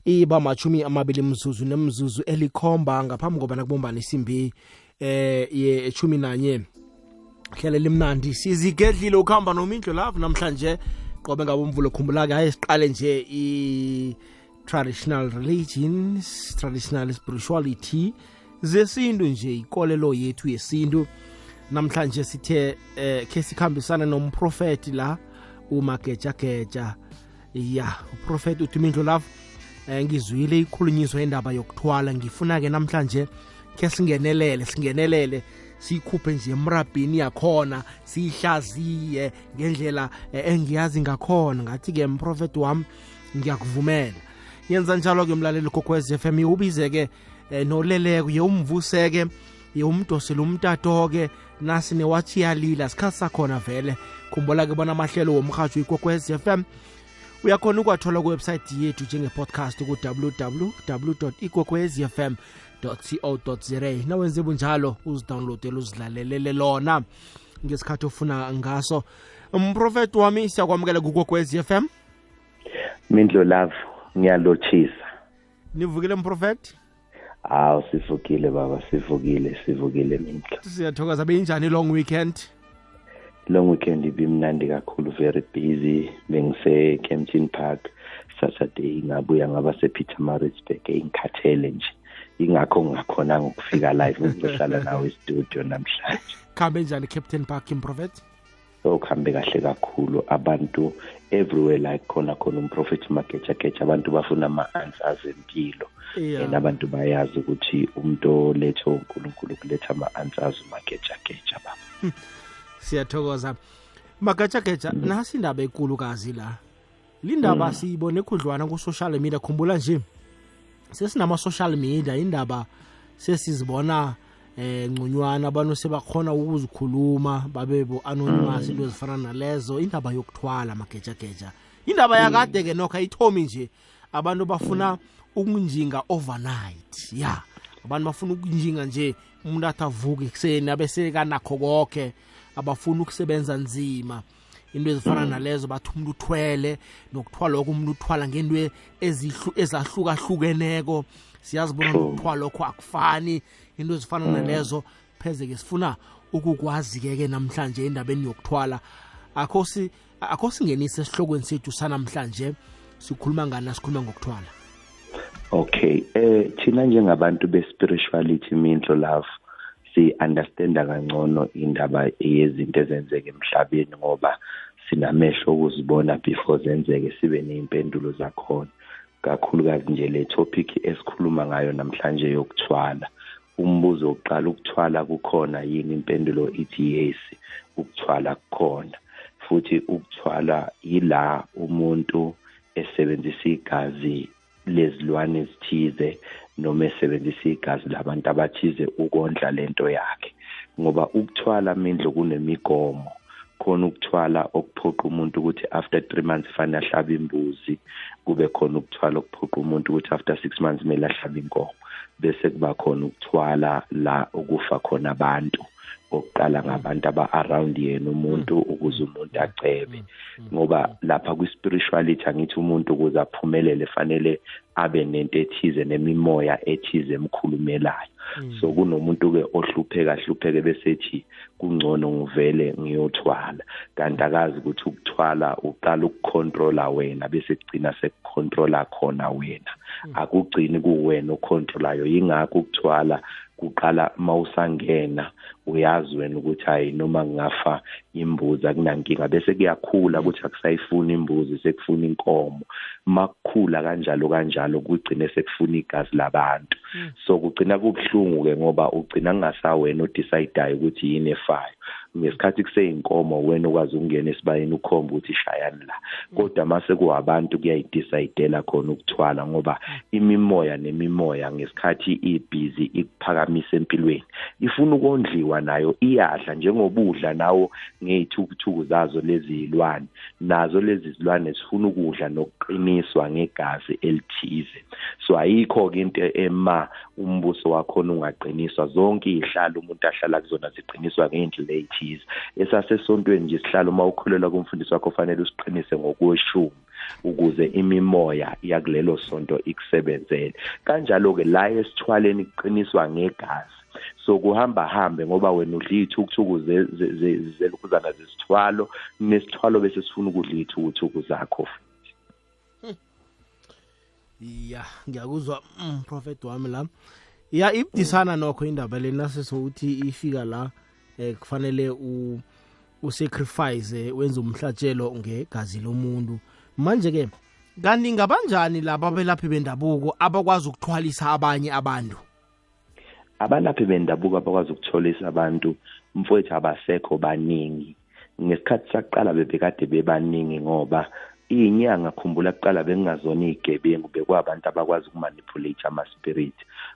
Iba 20 mzuzu nemzuzu elikhomba ngaphambi kobana kubombana isimbi ye 11. Hlele limnandi sizigedlile ukuhamba noMindlo Love namhlanje qobe ngabomvulo. Khumbula ke hayi siqale nje i traditional religions, traditional spirituality zesintu nje, ikolelo yethu yesintu. Namhlanje sithe ke sikhambisana nomprofeti la uMagejageja. Ya, uprofeti uthi Mindlo Love, ngizwile ikhulunyiswa indaba yokuthwala, ngifuna ke namhlanje ke singenelele siyikhuphe nje emrabhini yakhona, siyihlaziye ngendlela engiyazi ngakhona. Ngathi ke mprofeti wami ngiyakuvumela. Yenza njalo ke mlaleli Kokwez FM, ubize-ke noleleko, ye umvuseke, ye umdosele umtato-ke, nasi newathi yalila sikhathi sakhona vele. Khumbula ke bona amahlelo womrhatsho iKwekwez FM uyakhona ukwathola kuwebsite yethu njenge-podcast ku-www ikwekwezi fm co za. Nawenze bunjalo uzidownloadele uzilalelele lona ngesikhathi ofuna ngaso. Mprofeti wami, siyakwamukela kuKwekwezi FM. Mindlo Love, ngiyalotshisa. Nivukile mprofeti? Awu, sivukile baba, sivukile Mindlo. Siyathokoza. Beyinjani long weekend? Long weekend ibimnandi kakhulu, very busy. Bengise Kempton Park Saturday, ngabuya ngaba sePietermaritzburg, ngikhathele nje, ingakho ngingakhonanga ukufika live ukuzohlala nawe e-studio namhlanje. Khambe njani Captain Park, mprofeti? Okuhambe kahle kakhulu. Abantu everywhere like khona khona umprofeti Magejageja, abantu bafuna ama-answers empilo. And abantu bayazi ukuthi umuntu olethe uNkulunkulu kuletha ama-answers uMagejageja baba. Siyathokoza Magejageja. Nasi indaba enkulukazi la, lindaba siyibone khudlwana ku-social media. Khumbula nje sesinama-social media, indaba sesizibona ngconywana, abantu sebakhona ukuzikhuluma babe bo-anonymous, into ezifana nalezo. Indaba yokuthwala Magejageja, indaba yakade-ke nokho ayithomi nje. Abantu bafuna ukunjinga overnight, ya abantu bafuna ukunjinga nje, umuntu athi avuke ekuseni abese kanakho konke, abafuna ukusebenza nzima, into ezifana nalezo. Bathi umuntu uthwele, nokuthwala lokho umuntu uthwala ngento ezahlukahlukeneko, siyazibona nokuthwala lokho akufani, into ezifana nalezo. Pheze-ke sifuna ukukwazi-ke ke namhlanje endabeni yokuthwala. Akho singenise esihlokweni sethu sanamhlanje, sikhuluma ngani sikhuluma ngokuthwala? Okay, thina njengabantu be-spirituality Mindlo Love si-understanda kangcono indaba yezinto ezenzeka emhlabeni, ngoba sinamehlo okuzibona before zenzeke, sibe ney'mpendulo zakhona. Kakhulukazi nje le topic esikhuluma ngayo namhlanje yokuthwala. Umbuzo wokuqala, ukuthwala kukhona yini? Impendulo ithi yes, ukuthwala kukhona. Futhi ukuthwala yila umuntu esebenzisa igazi lezilwane ezithize noma esebenzisa igazi labantu abathize ukondla lento yakhe. Ngoba ukuthwala Mindlo kunemigomo. Khona ukuthwala okuphoqa umuntu ukuthi after 3 months fanele ahlabe imbuzi, kube khona ukuthwala okuphoqa umuntu ukuthi after 6 months kumele ahlabe inkomo, bese kuba khona ukuthwala la okufa khona abantu, oqala ngabantu aba-around yena umuntu ukuze umuntu acebe. Ngoba lapha kwi-spirituality angithi umuntu ukuze aphumelele fanele abe nento ethize nemimoya ethize emkhulumelayo. So kunomuntu-ke ohlupheka hlupheke bese ethi kungcono ngivele ngiyothwala, kanti akazi ukuthi ukuthwala uqala ukucontrola wena bese kugcina sekucontrola khona wena, akugcini kuwena ocontrolayo. Yingakho ukuthwala kuqala mawusangena uyazi wena ukuthi hayi noma ngingafa imbuzi akunankinga, bese kuyakhula ukuthi akusayifuni imbuzi sekufuna inkomo. Makukhula kanjalo kanjalo kugcine sekufuna igazi labantu. So kugcina kubuhlungu ke, ngoba ugcina kungasawena odecideayo ukuthi yini efayo. Ngesikhathi kuseyinkomo wena ukwazi ukungena esibayeni ukhomba ukuthi shayani la, kodwa mase kuwabantu kuyayidecidela khona ukuthwala, ngoba imimoya nemimoya ngesikhathi ibhizi ikuphakamisa empilweni ifuna ukondliwa nayo, iyadla njengobudla nawo ngey'thukuthuku zazo lezi zilwane, nazo lezi zilwane zifuna ukudla nokuqiniswa ngegazi elithize. So ayikho-ke into ema umbuso wakhona ungaqiniswa, zonke iy'hlalo umuntu ahlala kuzona ziqiniswa ngey'ndlela ey'thize. ethize. Esasesontweni nje sihlala, uma ukholelwa kumfundisi wakho fanele usiqinise ngokweshumi ukuze imimoya yakulelo sonto ikusebenzele. Kanjalo-ke la esithwaleni kuqiniswa ngegazi. So kuhamba hambe ngoba wena udla iy'thukuthuku zelokhuzana zesithwalo, nesithwalo bese sifuna ukudla iy'thukuthuku zakho futhi. Ya, ngiyakuzwa prophet wami la. Ya, ibudisana nokho indaba lena sesowuthi ifika la kufanele usacrifice, wenze umhlatshelo ngegazi lomuntu. Manje ke kanti ngabanjani laba abelaphi bendabuko abakwazi ukuthwalisa abanye abantu? Abalaphi bendabuko abakwazi ukutholisa abantu, mfowethu, abasekho baningi. Ngesikhathi sakuqala bebekade bebaningi, ngoba iy'nyanga, khumbula, kuqala bekungazona iy'gebengu, bekwabantu abakwazi ukumanipulate ama-spirit.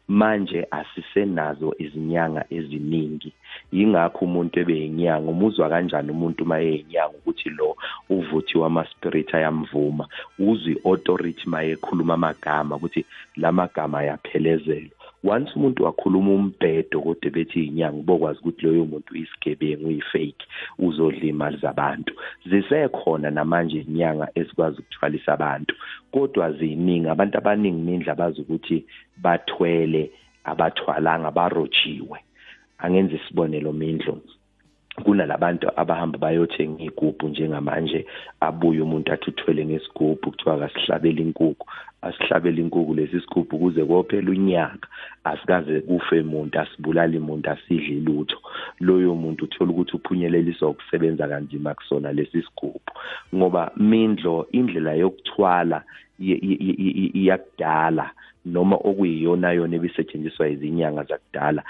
Manje asisenazo izinyanga eziningi, yingakho umuntu ebeyinyanga. Umuzwa kanjani umuntu uma eyinyanga ukuthi lo uvuthiwe, ama-spirit ayamvuma? Uzwe i-authority uma ekhuluma amagama, ukuthi la magama ayaphelezelwa. Once umuntu wakhuluma umbhedo kodwa bethi inyanga, ubokwazi ukuthi loyo muntu uyisigebengu, uyi-fake, uzodla imali zabantu. Zisekhona namanje inyanga ezikwazi ukuthwalisa abantu, kodwa ziningi. Abantu abaningi mindla bazi ukuthi bathwele, abathwalanga, barojiwe. Angenza isibonelo, Mindlo. Kunalabantu abahamba bayothenga igubhu njengamanje, abuye umuntu athi uthwele ngesigubhu, kuthiwa akasihlabele inkukhu, asihlabele inkukhu lesi sigubhu kuze kophela unyaka, asikaze kufe muntu, asibulali muntu, asidli lutho. Loyo muntu uthola ukuthi uphunyeleliswa ukusebenza kanzima kusona lesi sigubhu. Ngoba Mindlo, indlela yokuthwala iyakudala, noma okuyiyona yona ebisetshenziswa izinyanga zakudala,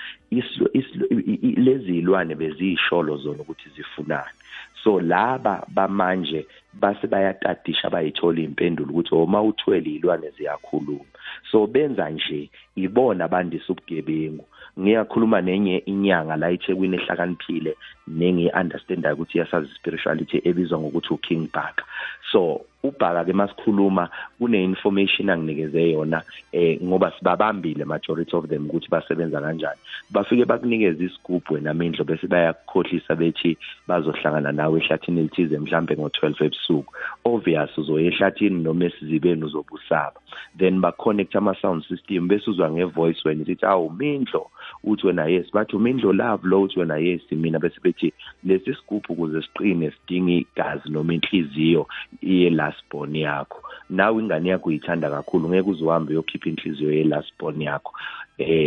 lezi ilwane beziyisholo zona ukuthi zifunani. So laba bamanje base bayatadisha, bayithola impendulo ukuthi uma uthwele ilwane ziyakhuluma. So benza nje ibona bandisa ubugebengu. Ngiyakhuluma nenye inyanga la eThekwini ehlakaniphile nengi-understandayo ukuthi iyasazi spirituality, ebizwa ngokuthi uKing Bhaka. So uBhaka ke, masikhuluma, kune-information anginikeze yona, ngoba sibabambile majority of them ukuthi basebenza kanjani. Bafike bakunikeze isigubhu wena Mindlo, bese bayakukhohlisa, bethi bazohlangana nawe ehlathini elithize mhlambe ngo-12 ebusuku. Obvious, uzoya ehlathini noma esizibeni, uzobusaba. Then ba-connect ama-sound system, bese uzwa nge-voice wena isithi, "Awu Mindlo." Uthi wena, "Yes." Bathi, "Umindlo Love lo?" Uthi wena, "Yes, mina." Bese bethi lesi sigubhu ukuze siqine sidinga igazi noma inhliziyo ye-last born yakho. Nawe ingane yakho uyithanda kakhulu, ngeke uze uhambe uyokhipha inhliziyo ye-last born yakho.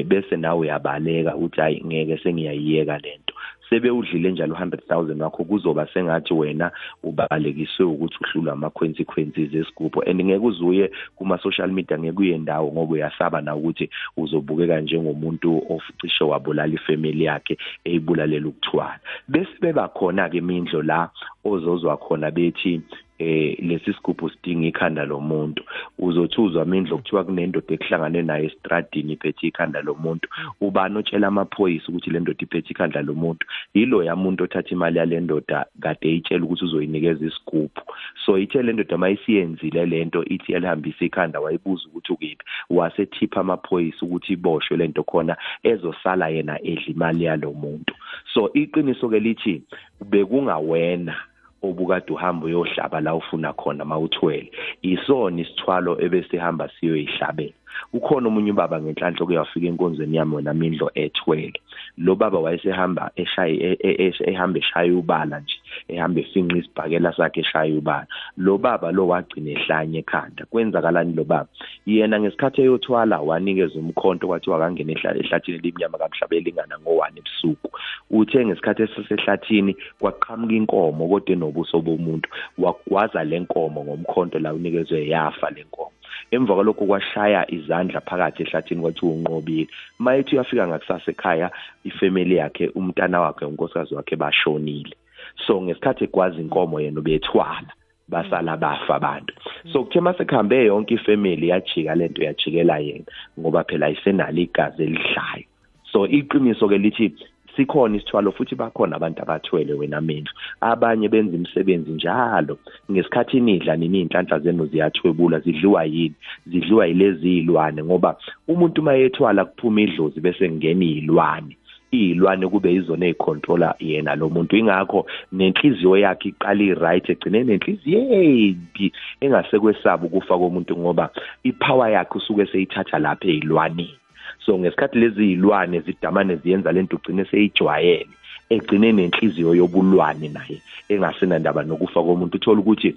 Bese nawe uyabaleka, uthi, "Hayi, ngeke, sengiyayiyeka lento." Sebewudlile njalo 100,000 wakho. Kuzoba sengathi wena ubalekiswe ukuthi uhlulwa ama-consequences esigubhu, and ngeke uze uye kuma-social media, ngeke uye ndawo, ngoba uyasaba na ukuthi uzobukeka njengomuntu ocishe wabulala ifamily yakhe, eyibulalela ukuthwala. Bese beba khona-ke, Mindlo, la ozozwa khona bethi lesi sigubhu sidinga ikhanda lomuntu. Uzothi uzwa, Mindlo, kuthiwa kunendoda ekuhlangane naye estradini iphethe ikhanda lomuntu. Ubani otshela amaphoyisa ukuthi le ndoda iphethe ikhanda lomuntu? Yiloya muntu othatha imali yale ndoda, kade eyitshela ukuthi uzoyinikeza isigubhu. So ithe le ndoda mayisiyenzile lento, ithi yalihambisa ikhanda, wayibuza ukuthi ukiphi, wasethipha amaphoyisa ukuthi iboshwe lento, khona ezosala yena edla imali yalo muntu. So iqiniso ke lithi bekungawena obukade uhamba uyohlaba la ufuna khona mawuthwele, isona isithwalo ebesihamba siyoyihlabela. Ukhona omunye ubaba ngenhlanhla oke wafika enkonzweni yami wena Mindlo ethwele. Lo baba wayesehamba eshaye, ehamba eshaya ubala nje, ehamba efinqa isibhakela sakhe, eshaya ubala. Lo baba lo wagcina ehlanye ekhanda. Kwenzakalani? Lo baba yena ngesikhathi eyothwala wanikeza umkhonto, kwathiwa akangene ehlathini elimnyama kamhlaba elingana ngo-1 ebusuku. Uthe ngesikhathi esesehlathini kwaqhamuka inkomo kodwa enobuso bomuntu, wagwaza le nkomo ngomkhonto la unikezwe, yafa le nkomo. Emva kwalokho kwashaya izandla phakathi ehlathini, kwathiwa unqobile. Mayethi uyafika ngakusasa ekhaya, ifamily yakhe, umntana wakhe, unkosikazi wakhe bashonile. So ngesikhathi egwaza inkomo yena ubethwala, basala bafa abantu. So kuthe mase kuhambe yonke ifamily, yajika lento, yajikela yena, ngoba phela ayisenalo igazi elidlayo. So iqiniso ke lithi sikhona isithwalo, futhi bakhona abantu abathwele wena Mindlo. Abanye benza imisebenzi njalo. Ngesikhathi nidla nini, iy'nhlanhla zenu ziyathwebula. Zidliwa yini? Zidliwa yilezi iy'lwane, ngoba umuntu uma ethwala kuphuma idlozi bese kungena iy'lwane. Iy'lwane kube yizona ey'controla yena lo muntu. Ingakho nenhliziyo yakhe iqala i-right, egcine nenhliziyo embi engasekwesaba ukufa komuntu, ngoba ipower yakhe usuke seyithatha lapha ey'lwaneni. So ngesikhathi lezi y'lwane zidamane ziyenza lento, ugcine seyijwayele, egcine nenhliziyo yobulwane naye engasenandaba nokufa komuntu. Uthola ukuthi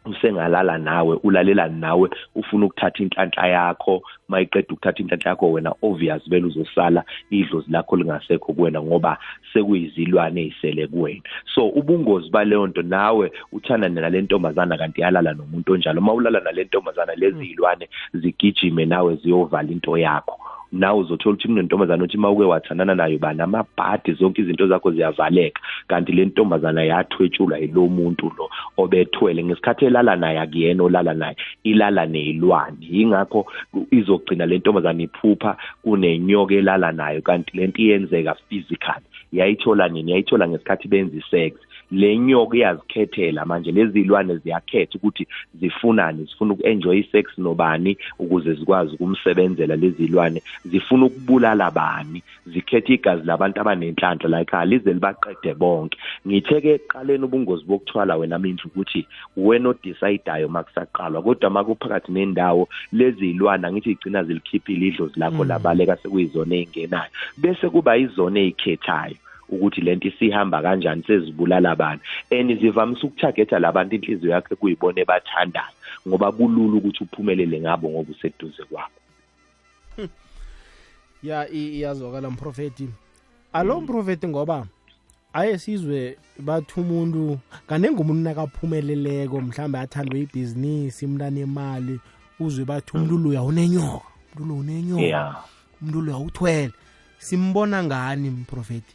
usengalala nawe, ulalela nawe, ufuna ukuthatha inhlanhla yakho. Mayiqeda ukuthatha inhlanhla yakho wena, obvious vele uzosala idlozi lakho lingasekho kuwena, ngoba sekuyizilwane ezisele kuwena. So ubungozi baleyo nto, nawe uthandane nale ntombazana kanti yalala nomuntu onjalo. Uma ulala nale ntombazana, lezi zilwane zigijime nawe ziyovala into yakho. Nawe uzothola ukuthi kunentombazana uthi uma uke wathandana nayo banamabhadi, zonke izinto zakho ziyavaleka, kanti le ntombazana yathwetshulwa yilo muntu lo obethwele. Ngesikhathi elala naye, akuyena olala naye, ilala ney'lwane. Yingakho izogcina le ntombazana iphupha kunenyoka elala nayo, kanti lento iyenzeka physically. Yayithola nini? Yayithola ngesikhathi benza i-sex. Le nyoka iyazikhethela manje, lezi zilwane ziyakhetha ukuthi zifunani, zifuna uku-enjoy i-sex nobani ukuze zikwazi ukumsebenzela. Lezi zilwane zifuna ukubulala bani, zikhetha igazi labantu abanenhlanhla la ekhaya lize libaqede bonke. Ngithe-ke ekuqaleni, ubungozi bokuthwala wena Mindlu ukuthi wena odecidayo makusaqalwa, kodwa makuphakathi nendawo lezi zilwane, angithi igcina zilikhiphile idlozi lakho, labaleka, sekuyizona ey'ngenayo, bese kuba yizona ey'khethayo ukuthi lento isihamba kanjani, sezibulala abantu. And zivamise ukutargeta labantu inhliziyo yakhe kuyibona ebathandayo, ngoba kulula ukuthi uphumelele ngabo ngoba useduze kwabo. Ya, iyazwakala mprofeti. Alo mprofeti, ngoba aye sizwe bathi umuntu kanengi, umuntu nakaphumeleleko, mhlawumbe athandwe ibhizinisi, umuntu anemali, uzwe bathi umuntu luya unenyoka, umuntu lo unenyoka, umuntu luya uthwele. Simbona ngani mprofeti?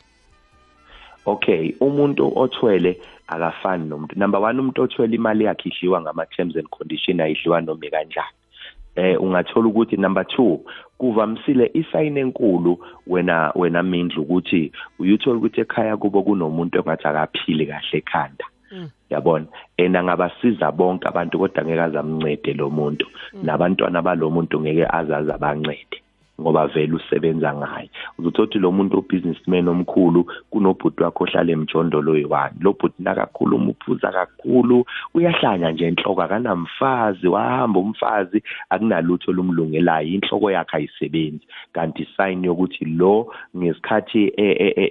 Okay, umuntu othwele akafani nomuntu. Number 1, umuntu othwele imali yakhe idliwa ngama terms and condition, ayidliwa noma kanjani. Ungathola ukuthi number 2, kuvamisile isign enkulu wena Mindlu ukuthi uyuthola ukuthi ekhaya kubo kunomuntu engathi akaphili kahle ekhanda. Yabona, ena ngabasiza bonke abantu, kodwa ngeke azamncede lo muntu, nabantwana balomuntu ngeke azazi abancede, ngoba vele usebenza ngaye. Uzothola lo muntu ubusinessman omkhulu, kunobhuti wakho ohlala emjondolo oyi-one. Lo bhuti nakakhuluma uphuza kakhulu, uyahlanya nje enhloko, akanamfazi, wahamba umfazi, akunalutho olumlungelayo, inhloko yakhe ayisebenzi. Kanti sign yokuthi lo ngesikhathi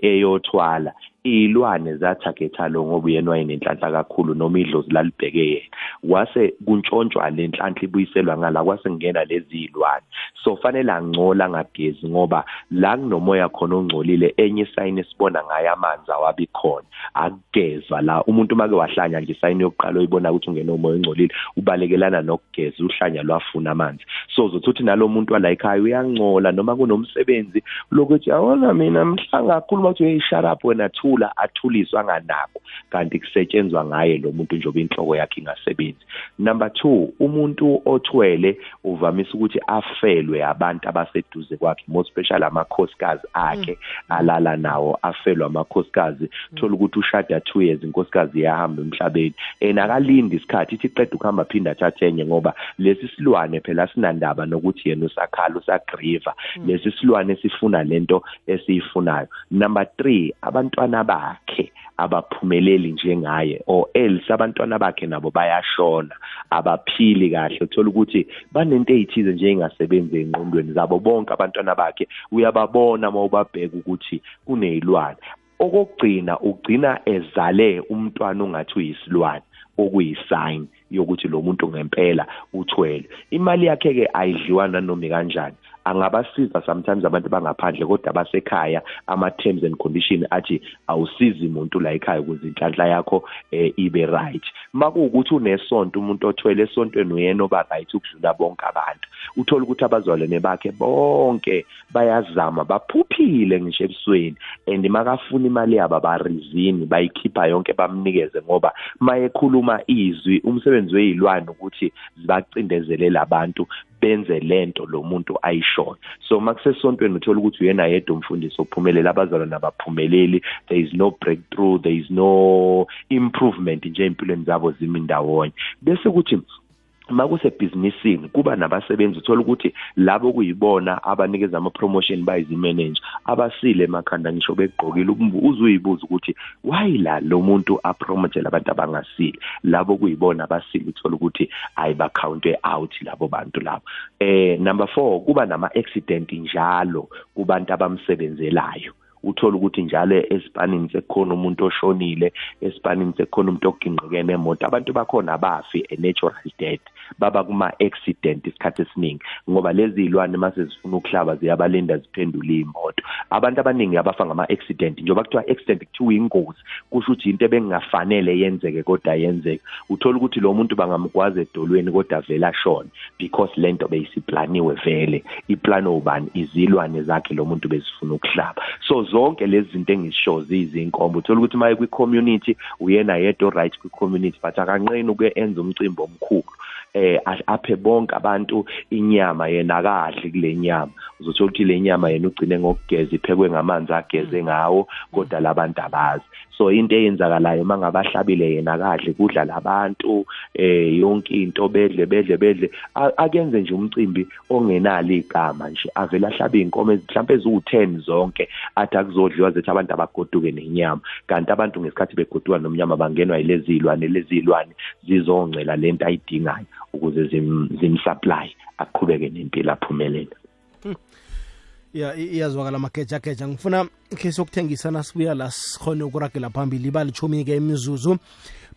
eyothwala, iy'lwane zatargetha lo ngoba uyena wayenenhlanhla kakhulu, noma idlozi lalibheke yena, kwase kuntshontshwa le nhlanhla ibuyiselwa ngala, kwase kungena lezi y'lwane. So fanele angcola, angagezi, ngoba la kunomoya khona ongcolile. Enye isayini esibona ngayo, amanzi awabi khona, akugezwa la. Umuntu make wahlanya nje, isayini yokuqala oyibona ukuthi ungena umoya ongcolile, ubalekelana nokugeza, uhlanya lwafuna amanzi. So uzothi uthi nalo muntu wala ekhaya uyangcola, noma kunomsebenzi lokuthi yabona mina mhla ngakhuluma ukuthi hey, shut up wena, thula, athuliswa anganakho, kanti kusetshenzwa ngaye lo muntu njengoba inhloko yakhe ingasebenzi. Number 2, umuntu othwele uvamise ukuthi afelwe abantu abaseduze kwakhe, more especially amakhosikazi akhe alala nawo, afelwe amakhosikazi. Thola ukuthi ushada 2 years, inkosikazi iyahamba emhlabeni, and akalindi isikhathi, ithi qeda ukuhamba aphinda athathe enye, ngoba lesi silwane phela sinandaba nokuthi yena usakhala, usagrieva. Lesi silwane sifuna lento esiyifunayo. Number 3, abantwana bakhe abaphumeleli njengaye, or else abantwana bakhe nabo bayashona, abaphili kahle. Uthola ukuthi banento eyithize nje engasebenzi ey'ngqondweni zabo. Bonke abantwana bakhe uyababona uma ubabheka ukuthi kuney'lwane. Okokugcina, ugcina ezale umntwana ongathi uyisilwane, okuyisign yokuthi lo muntu ngempela uthwele. Imali yakhe-ke ayidliwa nanoma kanjani. Angabasiza sometimes abantu bangaphandle, kodwa basekhaya ama-terms and condition athi awusizi muntu la ekhaya ukuze inhlanhla yakho ibe right. Makuwukuthi unesonto, umuntu othwele esontweni uyena oba right ukudlula bonke abantu. Uthola ukuthi abazalwane bakhe bonke bayazama, baphuphile ngisho ebusweni, and makafuna imali yabo abarizini, bayikhipha yonke bamnikeze, ngoba mayekhuluma izwi, umsebenzi wey'lwane ukuthi zibacindezele labantu benze lento lo muntu ayishoyo. So makusesontweni uthola ukuthi uyena yedwa umfundisi ophumelela, abazalwane abaphumeleli. There is no breakthrough, there is no improvement nje empilweni zabo, zimi ndawonye. Bese kuthi Makusebhizinisini kuba nabasebenzi, uthola ukuthi labo kuyibona abanikeza ama-promotion bayizi-manager abasile emakhanda, ngisho begqokile, uzuyibuza ukuthi why la lo muntu apromotele abantu abangasile, labo kuyibona abasile, uthola ukuthi ayiba-count out labo bantu labo. Number 4, kuba nama-accident njalo kubantu abamsebenzelayo. Uthola ukuthi njalo esipanini sekukhona umuntu oshonile, esipanini sekukhona umuntu oginqike nemoto. Abantu bakhona abafi a natural death, baba kuma-accident isikhathi esiningi, ngoba lezi zilwane mase zifuna ukuhlaba ziyabalinda ziphendule imoto. Abantu abaningi abafa ngama-accident, njengoba kuthiwa accident kuthiwa ingozi, kusho ukuthi into ebengafanele yenzeke kodwa yenzeke. Uthola ukuthi lo muntu bangamgwaza edolweni kodwa vele ashone, because lento beyisiplaniwe vele, iplano ubani, izilwane zakhe lo muntu bezifuna ukuhlaba. So zonke lezi zinto engisho ziyizinkomba. Uthola ukuthi maye kwi-community uyena yedwa right kwi-community, but akanqeni ukuye enza umcimbi omkhulu, aphe bonke abantu inyama, yena akadli kule nyama. Uzothola ukuthi le nyama yena ugcine ngokugeza, iphekwe ngamanzi ageze ngawo, kodwa labantu abazi. So into eyenzakalayo mangabahlabile yena akadli, kudla labantu, yonke into bedle bedle bedle, akenze nje umcimbi ongenalo igama nje, avela ahlabe inkomo mhlawumbe eziwu-10 zonke, athi akuzodliwa, zethi abantu abagoduke nenyama. Kanti abantu ngesikhathi begoduka nomnyama bangenwa yilezi zilwane, lezi zilwane zizongcela lento ayidingayo ukuze zimsupply, aqhubeke nempilo aphumelele. Ya, iyazwakala Magejageja. Ngifuna khe sokuthengisa nasibuya la sikhone ukuragela phambili. Iba 10 ke imizuzu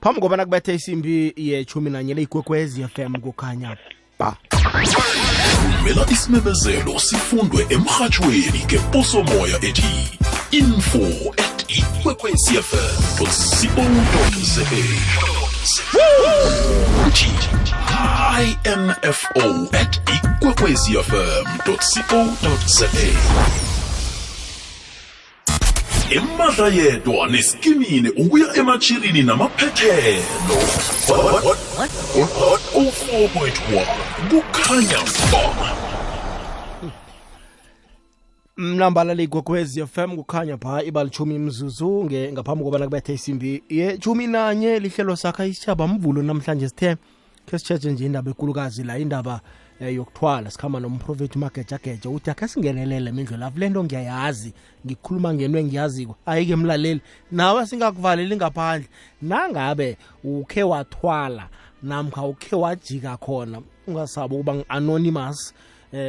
phambi kobana kubethe isimbi ye-11 le. Ikwekwezi FM, kukhanya ba. Thumela isimemezelo sifundwe emrhatjhweni ngeposomoya ethi info@ikwekwecfm.co.za, info@ikwekwecfm.co.za. Emadla yedwa neskimini ukuya emachirini namaphethelo. 104.1, kukhanya ba. Mnambala ligwekwezi FM, kukhanya pha. Iba 10 imizuzu ngaphambi kobana kubethe isimbi ye-11. Lihlelo Sakha Isitshaba, Mvulo. Namhlanje sithe khe sitshetshe nje indaba ekulukazi la, indaba yokuthwala. Sikhamba nomprofethi uMagejageja, uthi akhe singenelele mindlela le nto. Ngiyayazi, ngikhuluma ngento engiyaziko. Ayike mlaleli, nawe singakuvaleli ngaphandle. Nangabe ukhe wathwala namkha ukhe wajika khona, ungasabi ukuba ngi-anonymous,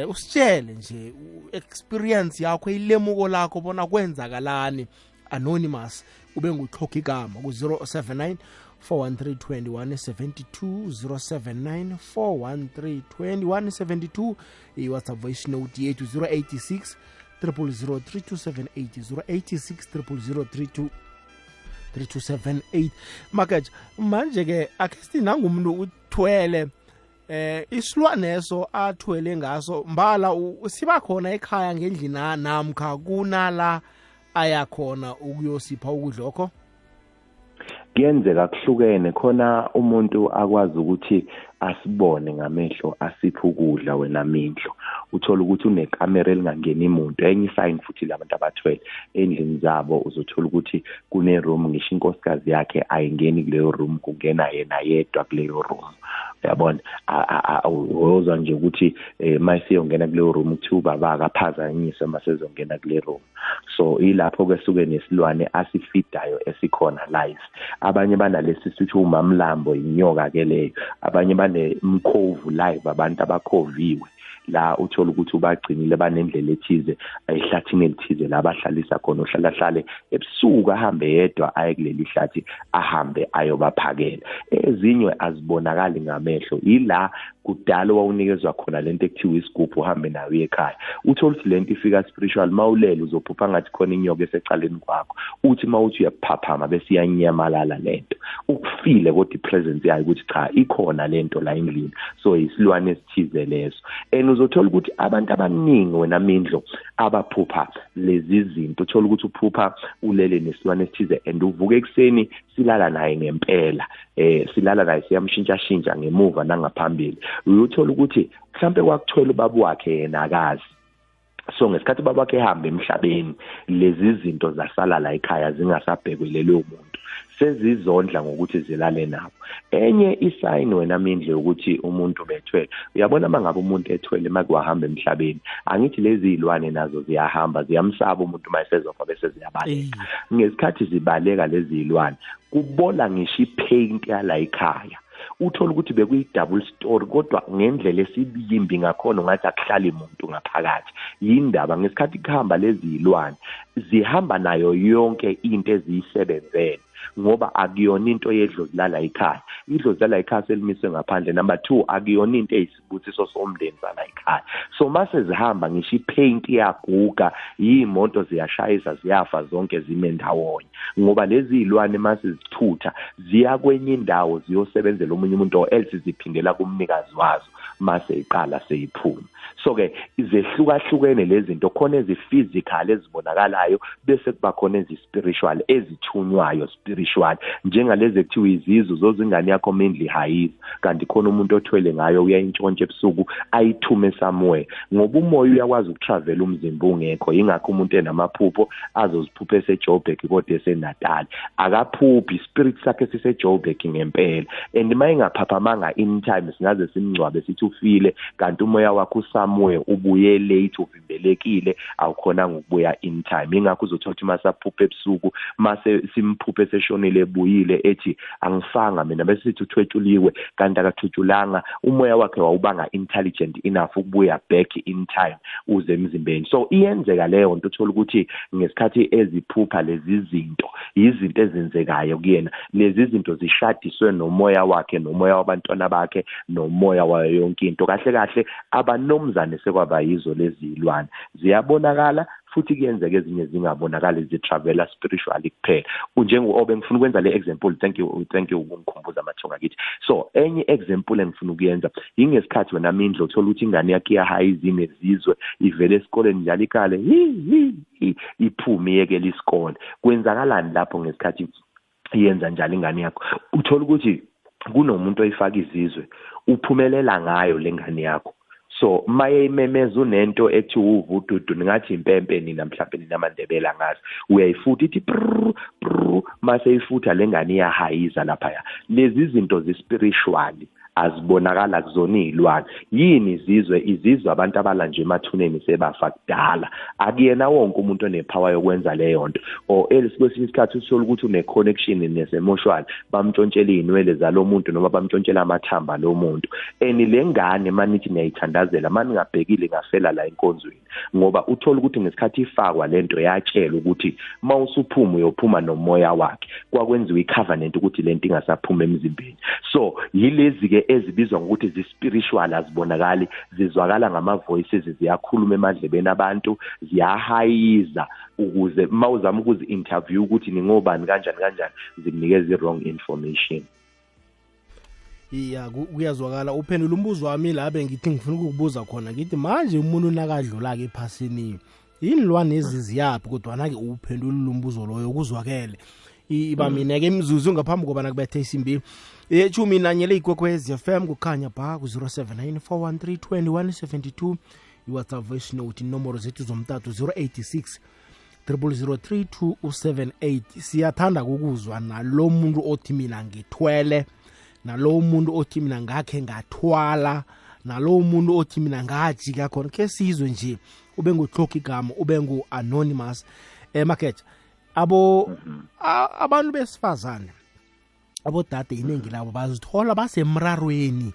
usitshele nje experience yakho, ilemuko lakho, bona kwenzakalani, anonymous, ube nguhloga igama ku-079 413 2172, 079 413 2172. I-WhatsApp voice note yethu 086 000 3278, 086 000 3278. Makaja, manje-ke akhe sithi nangumuntu uthwele, isilwaneso athwele ngaso mbala siba khona ekhaya ngendlini namkha kunala ayakhona ukuyosipha ukudlokho? Kuyenzeka, kuhlukene khona. Umuntu akwazi ukuthi asibone ngamehlo, asiphe ukudla. Wena Mindlo, uthola ukuthi unekamera elingangeni umuntu. Enye isign futhi labantu abathwele endlini zabo, uzothola ukuthi kune room, ngisho inkosikazi yakhe ayingeni kuleyo room, kungena yena yedwa kuleyo room, uyabona. Uzwa nje ukuthi mayisiyongena kuleyo room kuthiwa ubaba akaphazanyiswe masezongena kule room. So ilapho ke suke nesilwane asifidayo esikhona live. Abanye banalesi sithi umamlambo, inyoka ke leyo. Abanye banemkhovu live, abantu abakhoviwe la, uthola ukuthi ubagcinile, banendlela ethize ehlathini elithize la abahlalisa khona. Uhlala hlale ebusuku, ahambe yedwa aye kuleli hlathi, ahambe ayobaphakela. Ezinye azibonakali ngamehlo, ila kudala wawunikezwa khona lento ekuthiwa isigubhu, uhambe nayo ekhaya. Uthola ukuthi lento ifika spiritual, mawulele uzophupha ngathi khona inyoka esecaleni kwakho, uthi mawuthi uyaphaphama bese iyanyamalala lento, ukufile, kodwa ipresence yayo ukuthi cha, ikhona lento la endlini. So isilwane esithize leso. And uzothola ukuthi abantu abaningi, wena Mindlo, abaphupha lezi zinto, uthola ukuthi uphupha ulele nesilwane esithize and uvuka ekuseni silala naye ngempela, silala naye, siyamshintsha shintsha ngemuva nangaphambili. Uyothola ukuthi mhlambe kwakuthwele ubaba wakhe, yena akazi. So ngesikhathi ubaba wakhe ehamba emhlabeni, lezi zinto zasala la ekhaya zingasabhekwelelwe umuntu. Sezizondla ngokuthi zilale nabo. Enye isign wena Mindle ukuthi umuntu bethwele, uyabona mangabe umuntu ethwele makuwahamba emhlabeni, angithi lezi zilwane nazo ziyahamba, ziyamsaba umuntu mayesezofa bese ziyabaleka. Ngesikhathi zibaleka lezi zilwane kubola ngisho ipaint yala ekhaya. Uthola ukuthi bekuyi-double story, kodwa ngendlela esibiyimbi ngakhona ungathi akuhlali muntu ngaphakathi. Yindaba ngesikhathi kuhamba lezi zilwane zihamba nayo yonke into eziyisebenzele, ngoba akuyona into yedlozi lala ekhaya. Idlozi lala ekhaya selimiswe ngaphandle. Number 2, akuyona into eyisibusiso somndeni sala ekhaya. So mase zihamba ngisho ipaint iyaguga, iy'moto ziyashayisa, ziyafa zonke zime ndawonye, ngoba lezi zilwane mase zithutha ziya kwenye indawo ziyosebenzela omunye umuntu, or else ziphindela kumnikazi wazo mase iqala seyiphuma. So ke zehlukahlukene lezi zinto, khona ezi-physical ezibonakalayo, bese kuba khona ezi-spiritual ezithunywayo spiritual, njengalezi ekuthiwa izizwe zozingane yakho Mindle hayiza, kanti khona umuntu othwele ngayo uyayintshontsha ebusuku ayithume somewhere, ngoba umoya uyakwazi ukutravela umzimba ungekho. Yingakho umuntu enamaphupho azoziphupha eseJoburg kodwa eseNatal, akaphuphi, spirit sakhe siseJoburg ngempela. And mayingaphaphamanga in time singaze simngcwabe sithi ufile, kanti umoya wakho somewhere ubuye late, uvimbelekile, awukhona ngokubuya in time. Ingakho uzothola ukuthi masaphupha ebusuku, mase simphuphe seshonile ebuyile ethi angifanga mina, bese sithi uthwetshuliwe, kanti akathwetshulanga, umoya wakhe wawubanga intelligent enough ukubuya back in time uze emzimbeni. So iyenzeka leyo nto, uthola ukuthi ngesikhathi eziphupha lezi zinto, izinto ezenzekayo kuyena, lezi zinto zishadiswe nomoya wakhe, nomoya wabantwana bakhe, nomoya wayo yonke into. Kahle kahle abanomzane sekwaba yizo lezi zilwane, ziyabonakala futhi kuyenzeka ezinye zingabonakali, zitravela spiritually kuphela. Njengoba ngifuna ukwenza le example, thank you ukungikhumbuza mathonga kithi. So enye example engifuna ukuyenza ingesikhathi wena Mindle uthola ukuthi ingane yakhe iyahayiza inezizwe, ivele esikoleni njalo ikale hi iphume iyekela isikole. Kwenzakalani lapho ngesikhathi iyenza njalo ingane yakho? Uthola ukuthi kunomuntu oyifaka izizwe, uphumelela ngayo lengane yakho. So maye imemeza unento ethi uvududu, ningathi impempe nina mhlawumbe nina amaNdebele angazi, uyayifutha ithi prr prr, mase ifutha lengane iyahayiza laphaya. Lezi zinto zi-spiritual azibonakala kuzona iy'lwane. Yini izizwe? Izizwe abantu abalanje emathuneni sebafa kudala. Akuyena wonke umuntu onepower yokwenza leyo nto, or else kwesinye isikhathi uthola ukuthi une-connection nesemoshwali, bamtshontshela iy'nwele zalo muntu noma bamtshontshela amathamba lo muntu. And le ngane manithi niyayithandazela, maningabhekile ingafela la enkonzweni, ngoba uthola ukuthi ngesikhathi ifakwa lento yatshelwa ukuthi mawusuphuma uyophuma nomoya wakhe, kwakwenziwa i-covenant ukuthi lento ingasaphuma emzimbeni. So yilezi-ke ezibizwa ngokuthi zi-spiritual, azibonakali, zizwakala ngama-voices, ziyakhuluma emadlebeni abantu, ziyahayiza ukuze mawuzama ukuzi-interview ukuthi ningobani kanjani kanjani, zikunikeza i-wrong information. Iya, kuyazwakala. Uphendula umbuzo wami la bengithi ngifuna ukukubuza khona, ngithi manje umuntu nakadlula-ke ephasini yinilwane eziziyaphi, kodwana-ke uphendulile umbuzo loyo kuzwakele. Iba mina-ke imizuzu ngaphambi kobana kubethe isimbi 11 le Ikwekwezi FM kukhanya ba ku-079 413 2172, i-WhatsApp voice note inomboro zethu zomtato 086 0003278. Siyathanda ukuzwa nalo muntu othi mina ngithwele, nalo muntu othi mina ngakhe ngathwala, nalo muntu othi mina ngajika khona, ke sizwe nje ube nguhloka igama, ube ngu-anonymous. Maketha abo abantu besifazane, abodade iningi labo bazithola basemrarweni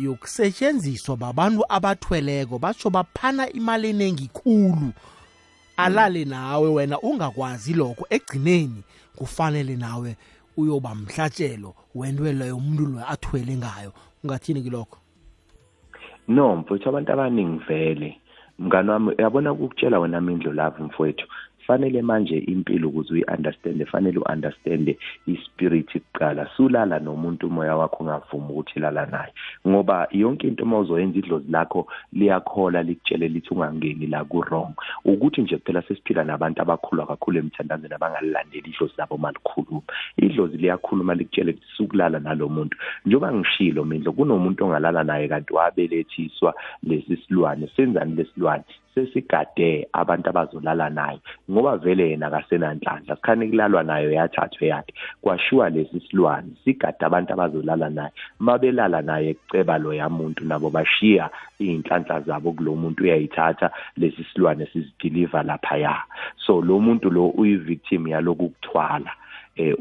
yokusetshenziswa babantu abathweleko, basho baphana imali eningi khulu, alale nawe wena ungakwazi lokho, egcineni kufanele nawe uyoba mhlatshelo wento leyo umuntu loyo athwele ngayo. Ungathini kilokho? No mfowethu, abantu abaningi vele mngani wami, uyabona ukukutshela wena Mindlo love mfowethu, fanele manje impilo ukuze uyi-understande, fanele u-understande i-spirit kuqala. Sulala nomuntu umoya wakho ungavumi ukuthi lala naye, ngoba yonke into uma uzoyenza idlozi lakho liyakhola likutshele lithi ungangeni la ku-wrong. Ukuthi nje kuphela sesiphila nabantu abakhulwa kakhulu emthandazweni abangalilandeli idlozi labo malikhuluma. Idlozi liyakhuluma likutshele ukuthi sukulala nalo muntu. Njengoba ngishilo Mindlo, kunomuntu ongalala naye kanti wabelethiswa lesi silwane. Senzani lesilwane? Sesigade abantu abazolala naye, Ngoba vele yena akasenanhlanhla, sikhane kulalwa nayo yathathwe yakhe, kwashiwa lesi silwane sigada abantu abazolala naye. Mabelala naye kuceba loya muntu, nabo bashiya iy'nhlanhla zabo kulo muntu, uyayithatha lesi silwane sizideliver laphaya. So lo muntu lo uyi-victim yaloku kuthwala.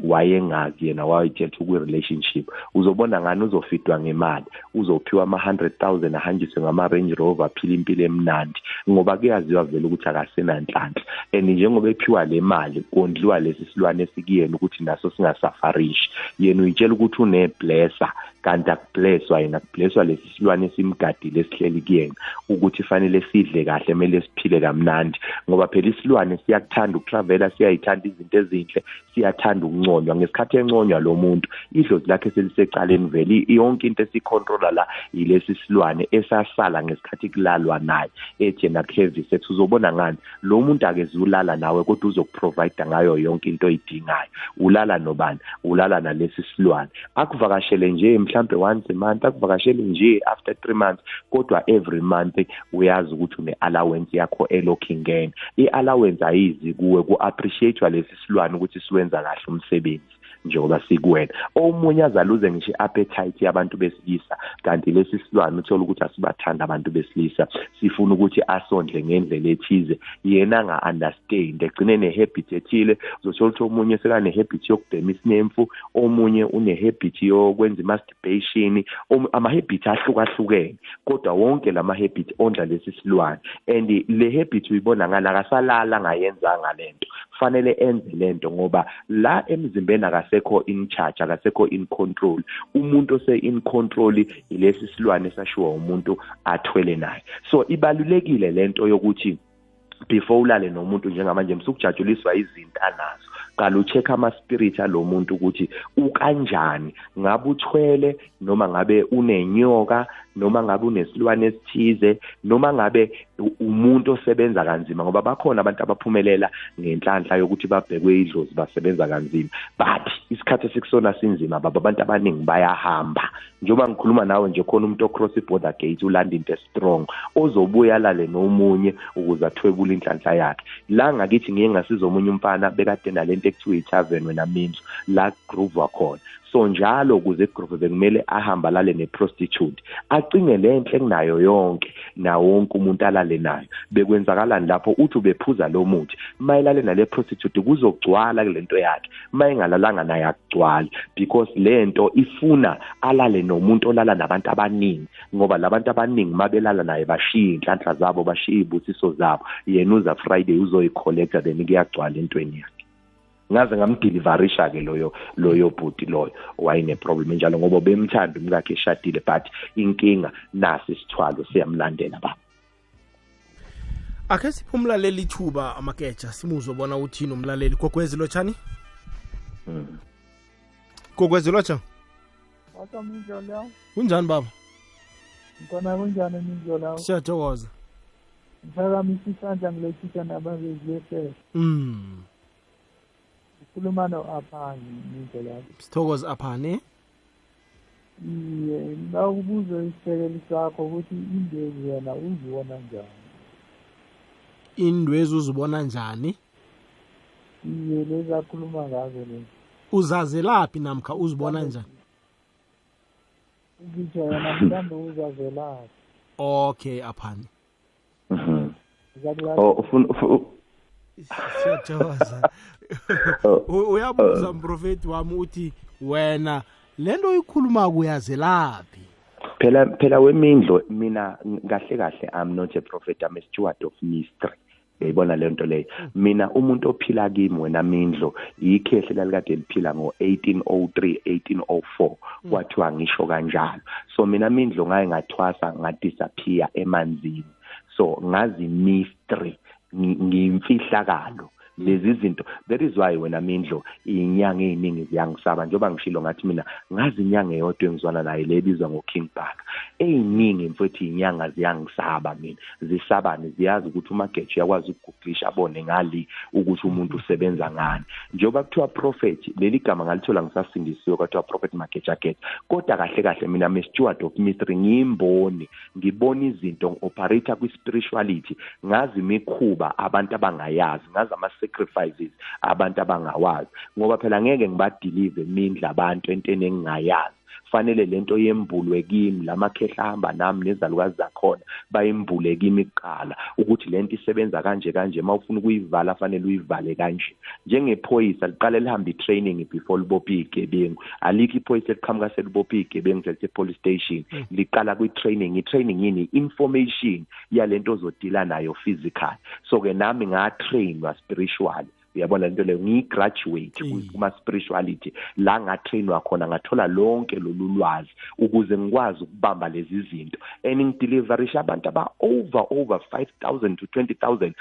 Wayengazi yena, wayetshela kwi-relationship uzobona ngani, uzofidwa ngemali, uzophiwa ama-100,000, ahanjiswe ngama-Range Rover, aphile impilo emnandi, ngoba kuyaziwa vele ukuthi akasenanhlanhla. And njengoba ephiwa le mali, kondliwa lesi silwane esikuyena ukuthi naso singasafarishi. Yena uyitshela ukuthi une-blesser, kanti akublesswa yena, kublesswa lesi silwane esimgadile esihleli kuyena, ukuthi fanele sidle kahle, kumele siphile kamnandi, ngoba phela isilwane siyakuthanda ukutravela, siyayithanda izinto ezinhle, siyathanda ukunconywa. Ngesikhathi enconywa lo muntu, idlozi lakhe selisecaleni vele, yonke into esicontrola la yilesi silwane esasala ngesikhathi kulalwa naye, ethi yena heavy sex. Uzobona ngani lo muntu akezulala nawe, kodwa uzokuprovide ngayo yonke into oyidingayo. Ulala nobani? Ulala nalesi silwane. Akuvakashele nje mhlambe once a month, akuvakashele nje after 3 months, kodwa every month uyazi ukuthi une-allowance yakho elokhu ingena. I-allowance ayizi kuwe, ku-appreciate-wa lesi silwane ukuthi siwenza kahle umsebenzi njengoba sikuwena. Omunye azaluze ngisho i-appetite yabantu besilisa, kanti lesi silwane uthola ukuthi asibathanda abantu besilisa, sifuna ukuthi asondle ngendlela ethize, yena anga-understand, egcine ne-habit ethile. Uzothola ukuthi omunye sekane-habit yokubhema isinemfu, omunye une-habit yokwenza i-masturbation, ama-habit ahlukahlukene, kodwa wonke lama-habit ondla lesi silwane. And le habit uyibona ngani, akasalala angayenzanga lento, fanele enze lento, ngoba la emzimbeni akasekho in charge, akasekho in control. Umuntu ose in control ilesi silwane esashiwa umuntu athwele naye. So ibalulekile lento yokuthi before ulale nomuntu njengamanje, msukujatshuliswa izinto anazo, qala ucheck ama-spirit alo muntu ukuthi ukanjani, ngabe uthwele, noma ngabe unenyoka, noma ngabe unesilwane esithize, noma ngabe umuntu osebenza kanzima, ngoba bakhona abantu abaphumelela ngenhlanhla yokuthi babhekwe idlozi, basebenza kanzima, but isikhathi esikusona sinzima baba, abantu abaningi bayahamba. Njengoba ngikhuluma nawe nje, khona umuntu ocross i-border gate, ulanda into strong, ozobuya alale nomunye ukuze athwebule inhlanhla yakhe. La ngakithi ngiye ngasiza omunye umfana bekade nalento ekuthiwa i-tavern, wena Mindlo, la groove khona. So njalo ukuze groove bekumele ahambe alale ne-prostitute, acinge lenhle kunayo yonke, nawo wonke umuntu alale nayo. Bekwenzakalani lapho? Uthi ubephuza lo muthi, mayelale nale prostitute kuzogcwala kulento yakhe, mayingalalanga naye akugcwali, because lento ifuna alale nomuntu olala nabantu abaningi, ngoba labantu abaningi mabelala naye bashiya inhlanhla zabo, bashiya izibusiso zabo, yena uza Friday uzoyicollecta, then kuyagcwala entweni yakhe. Ngaze ngamdeliverisha ke loyo bhuti loyo wayene problem enjalo, ngoba bemthanda umkakhe eshadile, but inkinga nasi isithwalo siyamlandela baba. Akhe siphe umlaleli ithuba amakeja, simuzwe bona uthini umlaleli. Kokwezi lotshani? Kokwezi lotsha? Kunjani baba? Ngikona kunjani Mindlo lawo? Siyathokoza. Ngiphakamisa isandla ngilethisa nababeziyefela. Ngikhuluma no-Aphani Mindlo lawo. Sithokoza Aphani. Iye, ngikubuza isisekelo sakho ukuthi indwezi yena uzibona njani? Indwezi uzibona njani? Iye, lezi akhuluma ngazo lezi. Uzazelaphi namkha uzibona njani? Ngitsho yena mhlawumbe uzazelaphi. Okay Aphani. Oh, ufuna Siyathokoza. Uyabuza mprofeti wami uthi wena lento oyikhuluma kuyazelaphi? Phela wemindlo, mina kahle kahle I'm not a prophet, I'm a steward of mystery. Uyayibona le nto leyo. Mina umuntu ophila kimi wena Mindlo, ikhehle lalikade liphila ngo-1803 1804, kwathiwa ngisho kanjalo. So mina Mindlo ngaye ngathwasa ngadisappear emanzini. So ngazi mystery, ngiyimfihlakalo lezi zinto. That is why wena Mindlo inyanga eziningi ziyangisaba, njengoba ngishilo ngathi mina ngazi inyanga eyodwa engizwana naye le ebizwa ngo-King Bhaka. Eyiningi mfowethu inyanga ziyangisaba mina, zisabani, ziyazi ukuthi uMageja uyakwazi ukuguglisha abone ngali ukuthi umuntu usebenza ngani. Njengoba kuthiwa prophet, leli gama ngalithola ngisasindisiwe, kwathiwa prophet Magejageja, kodwa kahle kahle mina I'm a steward of mystery, ngiyimboni, ngibona izinto, ngi-operator kwi-spirituality, ngazi imikhuba abantu abangayazi, ngazi ama ama-sacrifices abantu abangawazi, ngoba phela ngeke ngibadelive mindla abantu entweni engingayazi. Fanele lento yembulwe kimi, lamakhehla ahamba nami nezalukazi zakhona bayimbule kimi kuqala ukuthi lento isebenza kanje kanje, mawufuna ukuyivala fanele uyivale kanje. Njengephoyisa liqale lihambe i-training before libophe igebengu. Alikho iphoyisa eliqhamuka selibophe igebengu selithe police station, liqala kwi-training. I-training yini? Information yalento ozodila nayo physical. So ke nami ngatrainwa spiritually, uyabona lento leyo, ngigraduate kuma spirituality la ngatrainwa khona, ngathola lonke lolu lwazi ukuze ngikwazi ukubamba lezi zinto. And ngideliverisha abantu aba over 5000 to 20,000,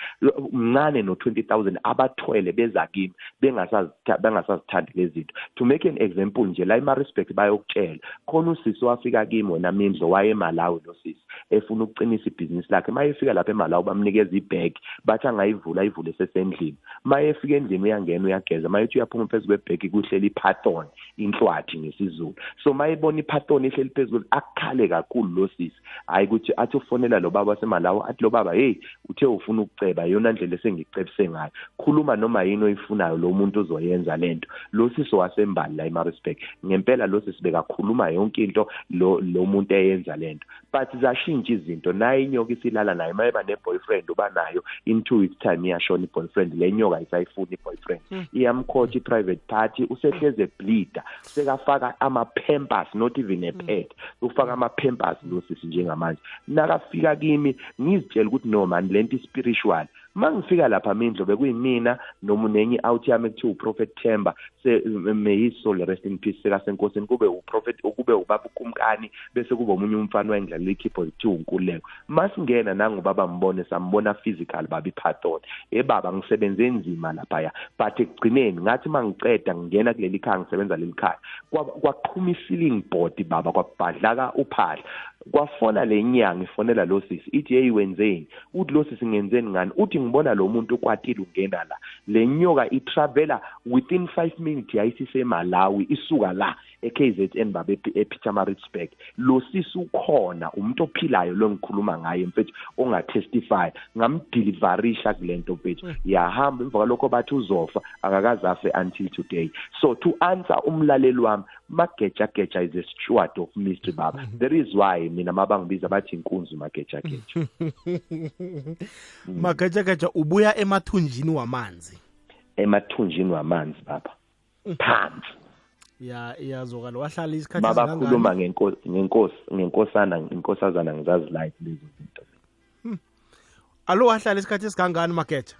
mncane no 20,000 abathwele beza kimi bengasazithandi lezi zinto. To make an example nje, la eMaritzburg bayokutshela khona usisi wafika kimi wena Mindlo, waye eMalawi lo sisi efuna ukuqinisa ibhizinisi lakhe. Mayefika lapha eMalawi bamnikeza ibag, bathi angayivula ayivule sesendlini. Mayefika endlini uyangena uyageza, mayethi uyaphuma phezu kwebhegi kuhleli ipython, inhlwathi ngesiZulu. So mayebona ipython ihleli phezulu akukhale kakhulu lo sisi, hayi ukuthi athi ufonela lo baba waseMalawi, athi lo baba hey uthe ufuna ukuceba, yona ndlela esengicebise ngayo, khuluma noma yini oyifunayo lo muntu uzoyenza lento. Lo sisi wasembali la eMaritzburg ngempela lo sisi bekakhuluma yonke into lo muntu eyenza lento, but zashintsha izinto. Naye inyoka isilala naye, mayeba ne-boyfriend uba nayo in 2 weeks time iyashona i-boyfriend, le nyoka ayisayifuni i-boyfriend, iyamkhotha i-private party, usehleze ebleeda, sekafaka ama-pampers, not even a pad, ufaka ama-pampers lo sisi njengamanje. Nakafika kimi ngizitshela ukuthi no man lento spiritual. Mangifika lapha Mindlo bekuyimina noma nenye out yami ekuthiwa uProphet Themba, may his soul rest in peace, sekasenkosini, kube uProphet, kube ubaba uKumkani, bese kuba omunye umfana wayendlalela i-keyboard kuthiwa uNkululeko. Masingena nangubaba mbone, sambona physical baba ipython. Baba ngisebenze nzima laphaya, but ekugcineni ngathi mangiceda ngingena kuleli khaya ngisebenza leli khaya, kwaqhuma i-ceiling board baba, kwabhadlaka uphahla. Kwafona le nyanga ifonela lo sisi ithi hey wenzeni, uthi lo sisi ngenzeni ngani, uthi ngibona lo muntu ukwatile ungena la, le nyoka itravela within 5 minutes yayisiseMalawi isuka la eKZN baba ePietermaritzburg. Lo sisi ukhona umuntu ophilayo lo ngikhuluma ngaye mfethu ongatestify, ngamdeliverisha kulento mfethu, yahamba emva kwalokho bathi uzofa, akakaze afe until today. So to answer umlaleli wami, Mageja Geja is a steward of mystery baba. That is why mina mabangibiza bathi inkunzi Mageja Geja. Mageja Geja ubuya emathunjini wamanzi. Emathunjini wamanzi baba. Phansi. Ya iyazokala wahlala isikhathi baba khuluma ngenkosi ngenkosana inkosazana ngizazi light lezo zinto. Alo wahlala isikhathi esingangani Mageja?